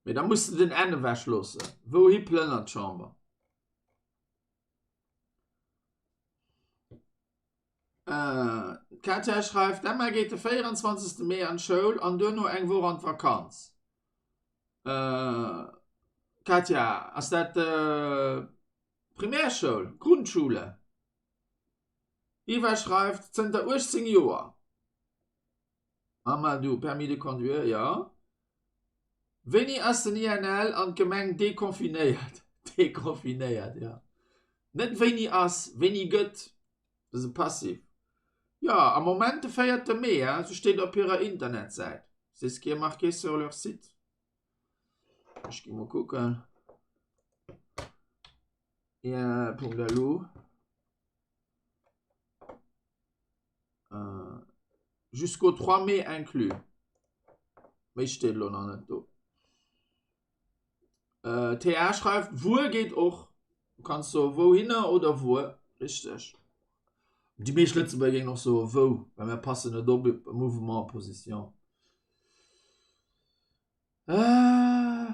Mee da muss de den N ewech loossen. Wouhi plënnert d'Chamber? Äh, d'Katja schreift, d'Emma geet de 24. Mee an d'Schoul an duerno eng Woch an d'Vakanz. Äh, Katja, ass dat äh, Primärschoul, Grundschule? Iva schreift, zënter 18 Joer. Amadou, Permis de conduire, jo. Wéini ass den INL an d'Gemeng deconfinéiert? Deconfinéiert, jo. Net wéini ass, wéini gëtt. Dat ass e Passif. Jo, am Moment de véierte Mee, hein, sou steet op hirer Internetsäit. C'est ce qui est marqué sur leur site. Ech gi mol kucken. INL.lu. Äh, jusqu'au 3 Mai inclus. Méi steet elo nach net do. Äh, TA schreift, Wuer geet och. Du kanns soe wouhinner oder wuer. Richteg. Déi meescht Lëtzebuerger géingen och soe wou, well mir passen net op op Mouvement, Position. Äh,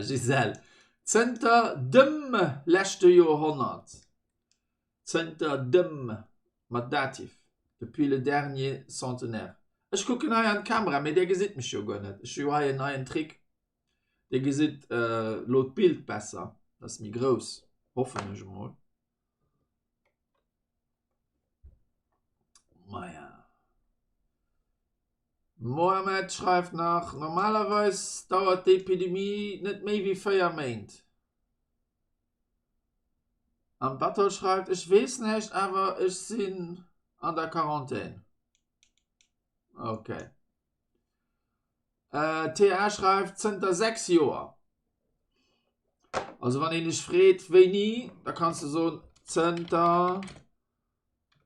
Gisèle, zënter dem leschte Joerhonnert. Zënter dem, mat Dativ, depuis le dernier centenaire. Ech kucken hei an d'Kamera, mee där gesitt mech jo guer net. Ech hu jo hei en neien Trick. Dir gesitt elo d'Bild besser, dat ass méi grouss, hoffen ech emol. Maja. Mohamed schreift nach, Normalerweis dauert d'Epidemie net méi wéi 4 Méint. An d'Batol schreift, Ech weess näischt, awer ech sinn an der Quarantän. Okay. Äh, TA schreift, Zënter 6 Joer. Also wann een dech freet wéini, da kanns de soen zënter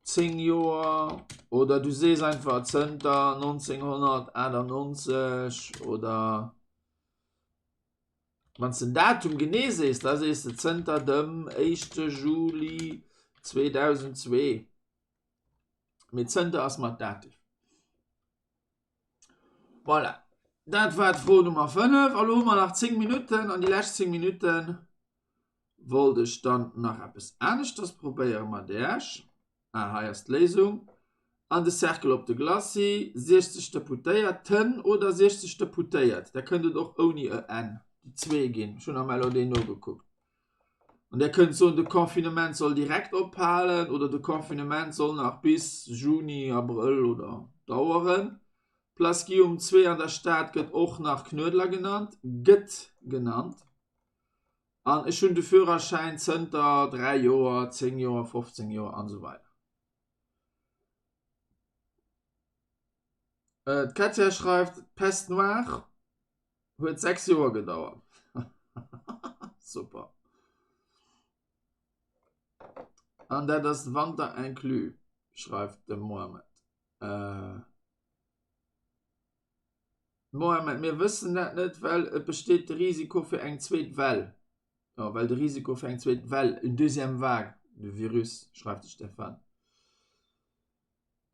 10 Joer oder du sees einfach zënter 1998 oder Wann s den Datum genee sees, da sees de zënter dem éischte Juli 2002. Mee zënter ass mat Dativ. Voilà. Dat war d'Fro Nummer 5. A lo hu mer nach 10 Minutten an déi lescht 10 Minutten wollt ech dann nach eppes aneschters probéiere mat Iech. Ah, hei ass d'Léisung. An de Cercle op de Glacis, 60 Deputéierten oder 60 Deputéiert. Da kënnt et och ouni e n, déi zwee ginn. Ech hunn am LOD nogekuckt. An Der kënnt soen, de Confinement soll direkt ophalen oder de Confinement soll nach bis Juni, Abrëll oder daueren. D'Place Guillaume II an der Stad gëtt och nach Knuedler genannt, gëtt genannt. An ech hunn de Führerschäin zënter 3 Joer, 10 Joer, 15 Joer an esou weider. D'Katja schreift, D'Peste noire huet 6 Joer gedauert. Super. An dat ass Wanter inclus, schreift de Mohamed. Äh. Mohamed, mir wëssen dat net, well et besteet de Risiko fir eng zweet Well. Jo, well de Risiko fir eng zweet Well, une deuxième vague de virus, schreift de Stéphane.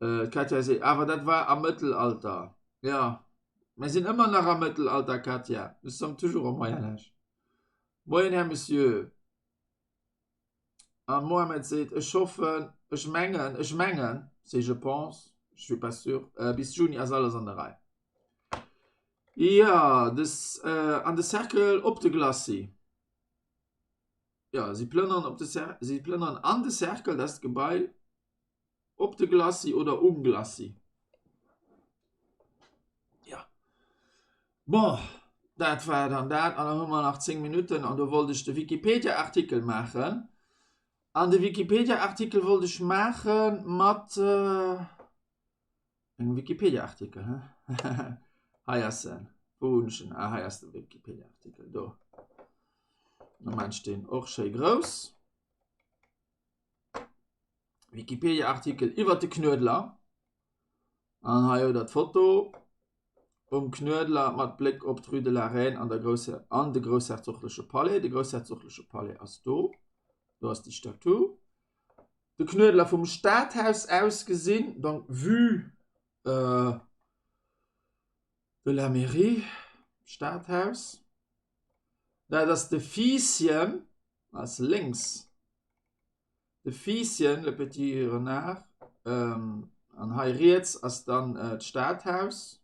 Äh, d'Katja seet, awer dat war am Mëttelalter. Jo, mir sinn ëmmer nach am Mëttelalter, Katja. Nous sommes toujours au Moyen Âge. Moien, Här Monsieur. An Mohamed seet, ech hoffen, ech mengen, ech mengen, c'est je pense, je suis pas sûr, äh, bis Juni ass alles an der Rei. Ja, des, äh, an de Cercle op de Glacis. Ja, si plënnern op de Cer si plënnern an de Cercle, dat ass d'Gebai, Op de Glacis oder um Glacis. Ja. Bon, dat war dann dat. An dann hu mer nach 10 Minutten an do wollt ech de Wikipedia-Artikel maachen. An de Wikipedia-Artikel wollt ech maache mat äh, engem Wikipedia-Artikel. Hä? Hei ass en. Wou hunn ech en? Ah, hei ass de Wikipedia-Artikel. Do. Moment, stehen och schéi grouss. Wikipedia-Artikel iwwer de Knuedler. An hei hutt der d'Foto um Knuedler mat Bléck op d'Rue de la Reine an der Grouss an de groussherzogleche Palais. De groussherzogleche Palais ass do. Do ass déi Statue. De Knuedler vum Stadhaus aus gesinn, donc vue euh, de la mairie, Stadhaus. Dat ass de Fiisschen, ass lénks. De Fiisschen, le petit renard, an hei riets ass dann d'Stadhaus.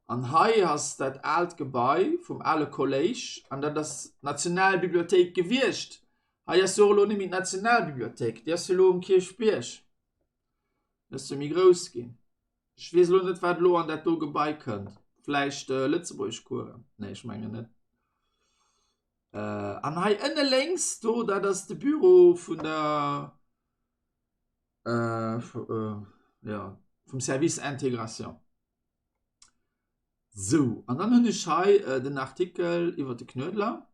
An hei ass dat aalt Gebai vum ale Kolléisch an dat ass d'Nationalbibliothéik gewiescht. Hei ass jo och elo net méi d'Nationalbibliothéik, déi ass jo elo um Kierchbierg. Déi ass jo méi grouss ginn. Ech weess elo net, wat elo an dat do Gebai kënnt. Vläicht Lëtzebuergeschcoursen? Nee, ech mengen net. An hei ënne lénks do, dat ass de Büro vun der, jo, vum Service Intégration. Sou, an dann hunn ech hei den Artikel iwwer de Knuedler.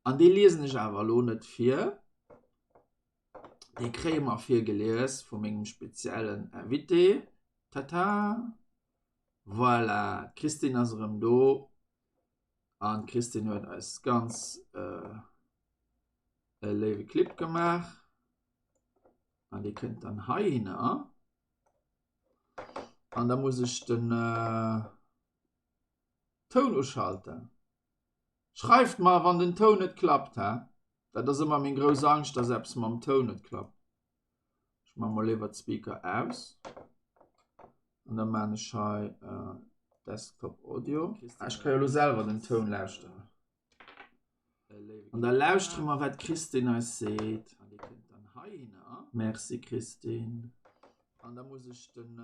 An dee liesen ech awer elo net vir. Dee kréie mer virgelies vu mengem speziellen Invité. Tata! Voilà, d'Christine ass erëm do. An d'Christine huet eis ganz e léiwe Clip gemaach. An dee kënnt dann heihinner. An da muss ech den Toun uschalten. Schreift mer, wann den Toun net klappt, hä? Dat ass ëmmer meng grouss Angscht, dass eppes mam Toun net klappt. Ech maache mol léiwer d'Speaker aus. An da maan ech hei Desktop Audio. Ah, ech ka jo elo selwer den Toun lauschteren. An da lauschtere mer, wat d'Christine eis seet. Merci Christine. An da muss ech den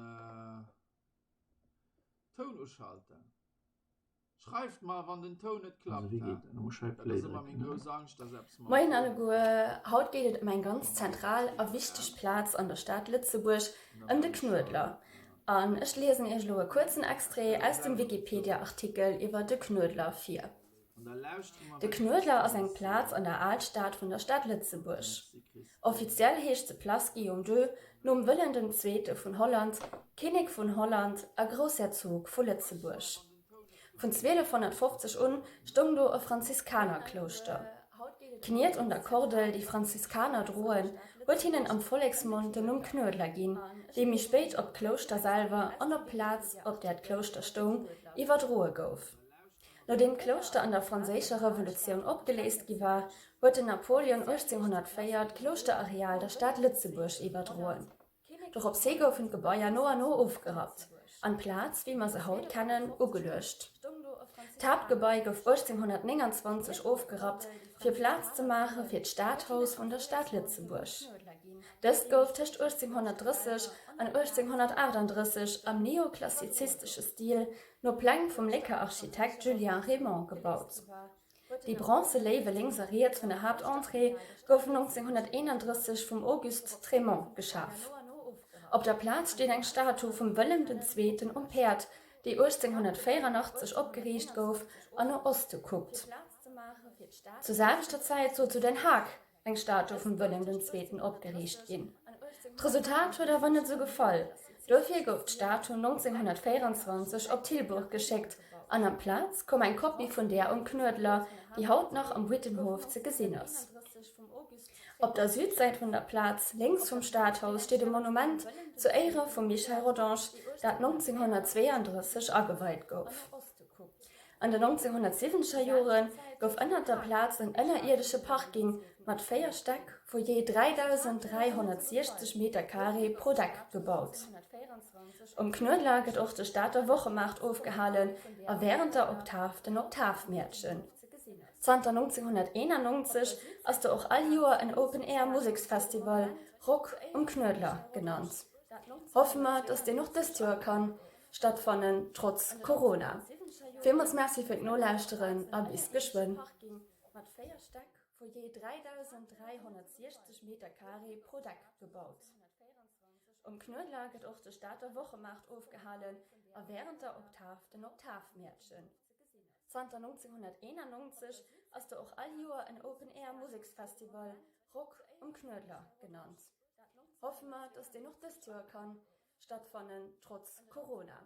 Toun uschalten. Schreift mer wann den Toun net klappt. Dat ass ëmmer meng grouss Angscht dass eppes mam Moien alleguer, haut geet et ëm eng ganz zentral a wichteg Plaz an der Stad Lëtzebuerg, ëm de Knuedler. An ech liesen iech elo e kuerzen Extrait aus dem Wikipedia-Artikel iwwer de Knuedler vir. De Knuedler ass eng Plaz an der Alstad vun der Stad Lëtzebuerg. Offiziell heescht se Place Guillaume I. nom Wëllem den Zweete vun Holland, Kinnek vun Holland a Groussherzog vu Lëtzebuerg. Vun 1250 un stoung do e Franziskanerklouschter. D'Kniet un der Kordel, déi Franziskaner droen, huet hinnen am Volleksmond den Numm Knuedler ginn, dee méi spéit op d'Klouschter selwer an op d'Plaz, op där d'Klouschter stoung, iwwerdroe gouf. Nodeem d'Klouschter an der Franséischer Revolutioun opgeléist gi war, huet den Napoleon 1804 d'Klouschterareal der Stad Lëtzebuerg iwwerdroen. Dorops hi goufen d'Gebaier no an no ofgerappt an d'Plaz, wéi mer se haut kennen, ugeluecht. D'Haaptgebai gouf 1829 ofgerappt, fir Plaz ze maache fir d'Stadhaus vun der Stad Lëtzebuerg. Dëst gouf tëscht 1830 an 1838 am neoklassizistesche Stil no Pläng vum Lécker Architekt Julien Raymond gebaut. Déi bronze Léiwe lénks a riets vun der Haaptentrée goufen 1931 vum Auguste Trémont geschaf. Op der Plaz steet eng Statu vum Wëllem den Zweeten um Päerd, déi 1884 opgeriicht gouf an no Oste kuckt. Zur selwechter Zäit soll zu Den Haag eng Statue vum Wëllem den Zweeten opgeriicht ginn. D'Resultat huet awer net sou gefall, dofir gouf d'Statue 1924 op Tilburg geschéckt an amplaz koum eng Kopie vun där um Knuedler, déi haut nach am Buitenhof ze gesinn ass. Op der Südsäit vun der Plaz, lénks vum Stadhaus, steet e Monument zu Éiere vum Michel Rodange, dat 1932 ageweit gouf. An den 1970er Jore gouf ënnert der Plaz en ënnerierdesche Parking mat 4 Stäck vu jee 3.360 Metercarré pro Deck gebaut. Um Knuedler gëtt och de Stater Wochemaart ofgehalen a wärend der Oktav den Oktavmäertchen. Zanter 1991 ass do och all Joer en Open-Air-Museksfestival, Rock um Knuedler genannt. Hoffe mer, dass deen och dëst Joer kann Stattfannen, trotz Corona. Villmools Merci fir d'Nolauschteren a bis geschwënn. Um Knuedler gëtt och de Stater Wochemaart ofgehalen a wärend der Oktav den Oktavmäertchen. Zanter 1991 ass do och all Joer en Open-Air Museksfestival, Rock. um Knuedler genannt. Hoffe mer, dass deen och dëst Joer kann stattfannen, trotz Corona.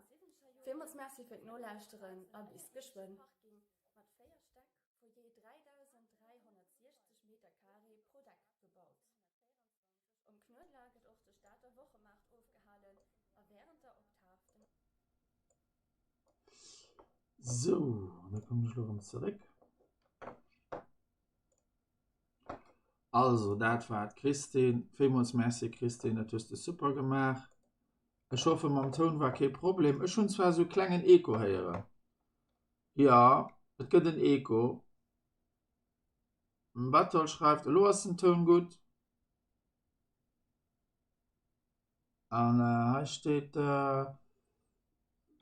Villmools Merci fir d'Nolauschteren a bis geschwënn. Sou, an da kommen ech elo erëm zeréck. Also, dat war d'Christine. Villmools Merci Christine, dat hues de super gemaach. Ech hoffe mam Toun war kee Problem. Ech hunn zwar esou klengen Echo héieren. Jo, et gëtt en Echo. Batol schreift, elo ass den Toun gutt. An hei steet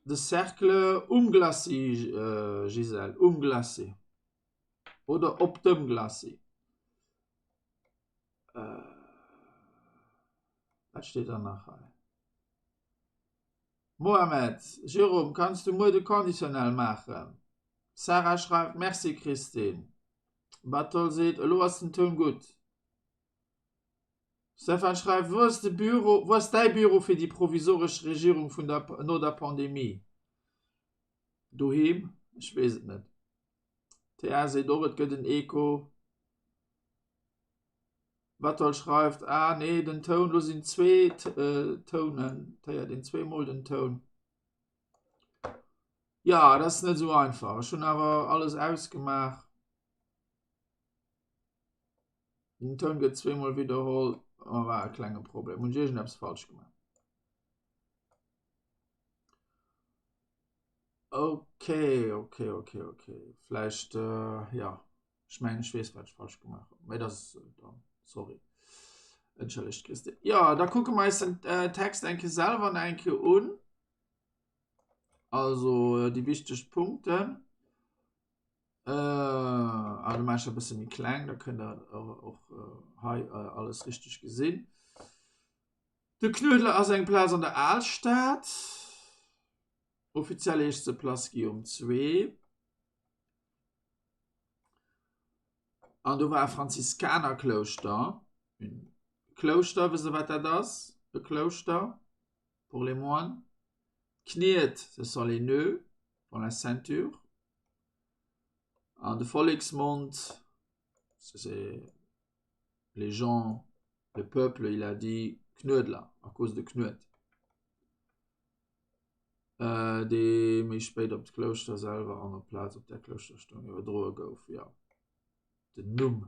de Cercle um Glacis, Gisèle, um Glacis oder op dem Glacis. Wat steet dann nach hei? Mohamed, Jérôme, kanns du muer de Conditionnel maachen? Sarah schreift, Merci Christine. Batol seet, elo ass den Toun gutt. Stefan schreift, Wou ass de Büro, wou ass däi Büro fir déi provisoresch Regierung vun der, no der Pandemie? Doheem? Ech weess et net. TA seet och, et gëtt en Echo. Batol schreift, Ah nee, den Toun, lo sinn zwee Tounen, et héiert een zweemol den Toun. Jo, dat ass net esou einfach. Ech hunn awer alles ausgemaach. Den Toun gëtt zweemol widderholl. Oh, war e klenge Problem. Hunn ech iergendeppes falsch gemaach? Okay, okay, okay, okay. Vläicht, äh, ja. Ech mengen, ech weess, wat ech falsch gemaach hunn. Mee dat ass äh, dann, sorry. Entschëllegt, Christine. Ja, da kucke mer eis den äh, Text eng Kéier selwer nach eng Kéier un. Also, äh, déi wichteg Punkten. Äh, ah, du machst e bësse méi kleng, da kënnt der och, och äh, hei äh, alles richteg gesinn. De Knuedler ass eng Plaz an der Alstad. Offiziell heescht se Place Guillaume II. An do war e Franziskanerklouschter. Klouschter, wësst der wat dat ass? E Klouschter pour les moines. D'Kniet, ce sont les nœuds dans la ceinture. An de Volleksmond, c'est les gens, le peuple, il a dit Knuedler, à cause de Knuet. Äh, dee méi spéit op d'Klouschter selwer an op d'Plaz op där Klouschter stoung iwwerdroe gouf. Jo, den Numm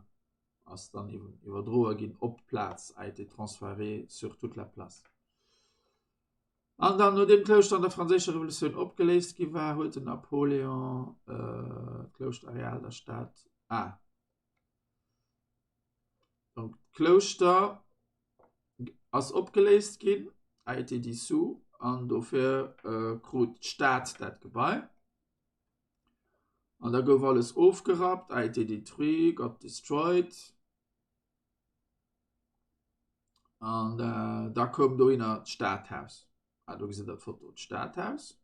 ass dann iwwerdroe ginn op d'Plaz, a été transféré sur toute la place. An dann, nodeem d'Klouschter an der Franséischer Revolutioun opgeléist gi war, huet den Napoléon d'Klouschterareal der Stad ah. Donc d'Klouschter ass opgeléist ginn, a été dissous, an dofir krut d'Stad dat Gebai. An da gouf alles ofgerappt, a été détruit, got destroyed. An da koum dohinner d'Stadhaus. Ah, do gesitt der d'Foto, d'Stadhaus.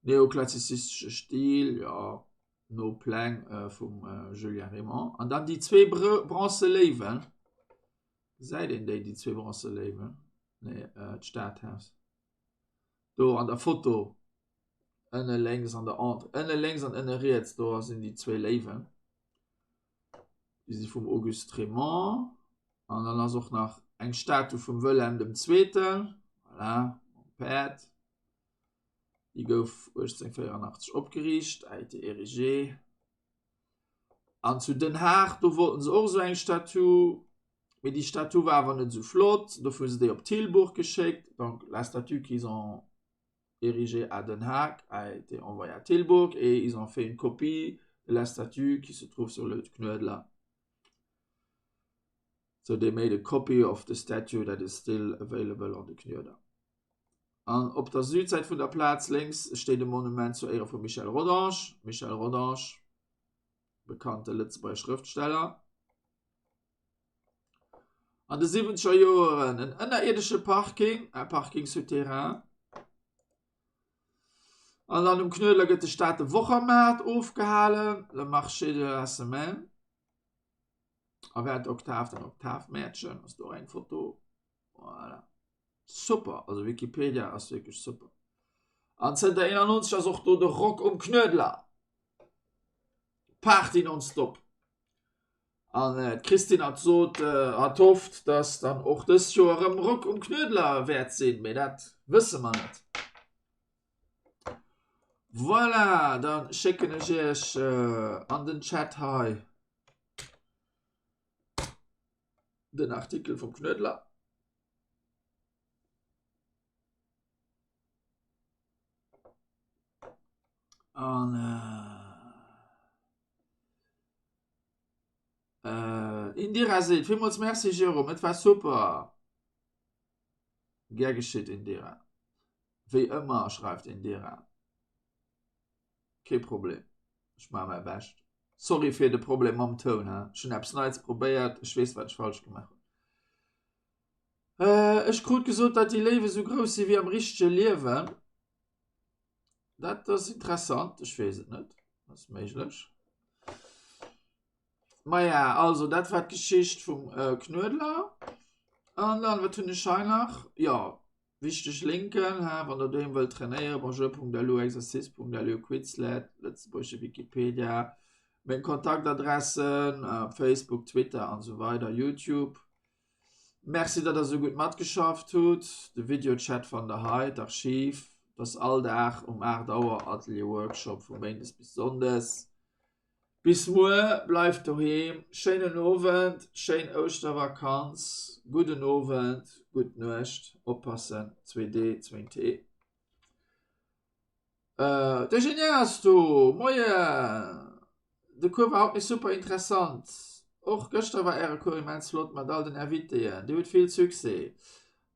Neoklassizistesche Stil, jo, no Pläng vum Julien Raymond. An dann déi zwee bronze Léiwen. Gesäit een déi, déi zwee bronze Léiwen? Nee, d'Stadhaus. Do an der Foto, ënne lénks an der Entrée, ënne lénks an ënne riets, do sinn déi zwee Léiwen. Déi si vum Auguste Trémont. An dann ass och nach eng Statue vum Wëllem dem Zweeten, voilà, mam Päerd. Déi gouf 1884 opgeriicht, a été érigée. An zu Den Haag, do wollten se och esou eng Statue, mee déi Statue war awer net esou flott, dofir hu se déi op Tilburg geschéckt. Donc la statue qu'ils ont érigée à Den Haag a été envoyée à Tilburg et ils ont fait une copie de la statue qui se trouve sur le Knuedler. So they made a copy of the statue that is still available on the Knuedler. An op der Südsäit vun der Plaz lénks steet e Monument zu Éiere vum Michel Rodange, Michel Rodange, bekannte Lëtzebuerger Schrëftsteller. An de siwwenzeger Joeren en ënnerierdesche Parking, un parking souterrain. An dann um Knuedler gëtt de Stater Wochermaart ofgehalen, le marché de la semaine. A wat Oktav den Oktavmäertchen ass do eng Foto. Voilà. Super, also Wikipedia ass wierklech super. An zënter 91 ass och do de Rock um Knuedler. Party nonstop. An äh, d'Christine hat sot, äh, hat hofft, dass dann och dëst Joer erëm Rock um Knuedler wäert sinn, mee dat wësse mer net. Voilà, dann schécken ech iech äh, an den Chat hei den Artikel vum Knuedler. An äh, Indira seet, villmools Merci Jérôme, et war super. Gär geschitt Indira. Wéi ëmmer schreift Indira. Kee Problem, ech maache mäi Bescht. Sorry fir de Problem mam Toun, he. Ech hunn eppes Neits probéiert, ech weess wat ech falsch gemaach hunn. Äh, ech krut gesot, datt déi Léiwe sou grouss si wéi am richtege Liewen. Dat ass interessant, ech weess et net. Ass méiglech. Maja, also dat war d'Geschicht vum äh, Knuedler. An dann, wat hunn ech hei nach? Ja, wichteg Linken, he, wann der doheem wëllt trainéieren, bonjour.lu, exercice.lu, Quizlet, lëtzebuergesche Wikipedia, meng Kontaktadressen, äh, Facebook, Twitter an esou weider, YouTube. Merci datt der sou gutt matgeschafft hutt. De Videochat fannt der hei, d'Archiv, et ass all Dag um 8 Auer Atelier Workshop vu Méindes bis Sonndes. Bis muer, bleift doheem, schéinen Owend, schéin Ouschtervakanz, gudden Owend, gutt Nuecht, oppassen, 2D, 2T. Äh, de Genia ass do! Moien! De Cours war haut nees super interessant. Och gëschter war äre Cours immens flott mat all den Invitéen. Dir hutt vill Succès.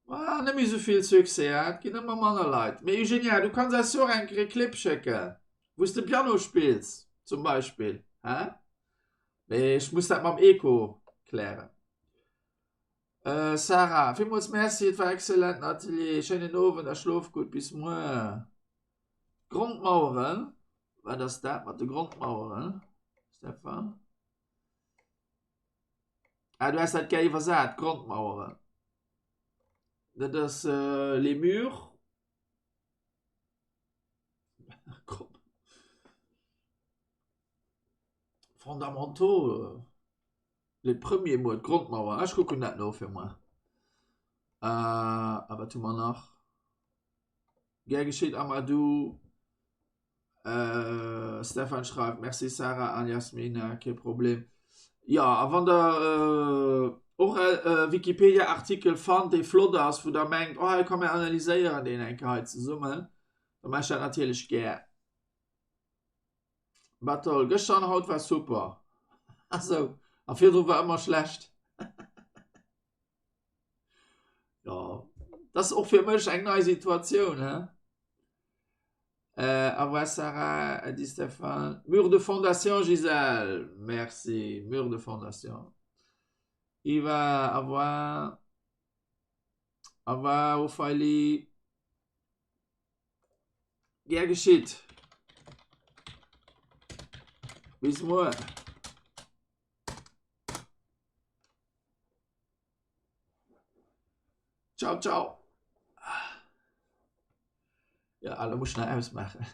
Ma net méi sou vill Succès, hein? Et ginn ëmmer manner Leit. Mee Eugenia, du kanns eis jo och eng Kéier e Clip schécken, wou s de Piano spills, zum Beispill, hein? Mee ech muss dat mam Eco klären. Sarah, villmools Merci, et war excellent den Atelier. Schéinen Owend a schlof gutt. Bis muer. Grondmaueren, wat ass dat mat de Grondmaueren, Stefan? Ah, du has dat gär iwwersat, Grondmaueren. Dat ass les murs. Fondamentaux. Les premiers mots, d'Grondmauer. Ech kucken dat no fir muer. Äh, a wat hu mer nach? Gär geschitt, Amadou. Äh, Stefan schreift, Merci Sarah an Jasmina, kee Problem. Ja, a wann der äh, och e äh, Wikipedia-Artikel fannt, dee flott ass, wou der mengt, oh, hei komm mir analyséieren deen eng Kéier hei zesummen, da maache ech dat natierlech gär. War toll. Gëschter an haut war super. Ah sou, a virdru war ëmmer schlecht. Jo, dat ass och fir mech eng nei Situatioun, he? Äh, au revoir Sarah, Äddi Stéphane. Mur de fondation Gisèle, merci, mur de fondation. Yva, au revoir. Au revoir Ophalie. Gär geschitt. Bis muer. Ciao, ciao. Ja, elo muss ech nach ausmaachen.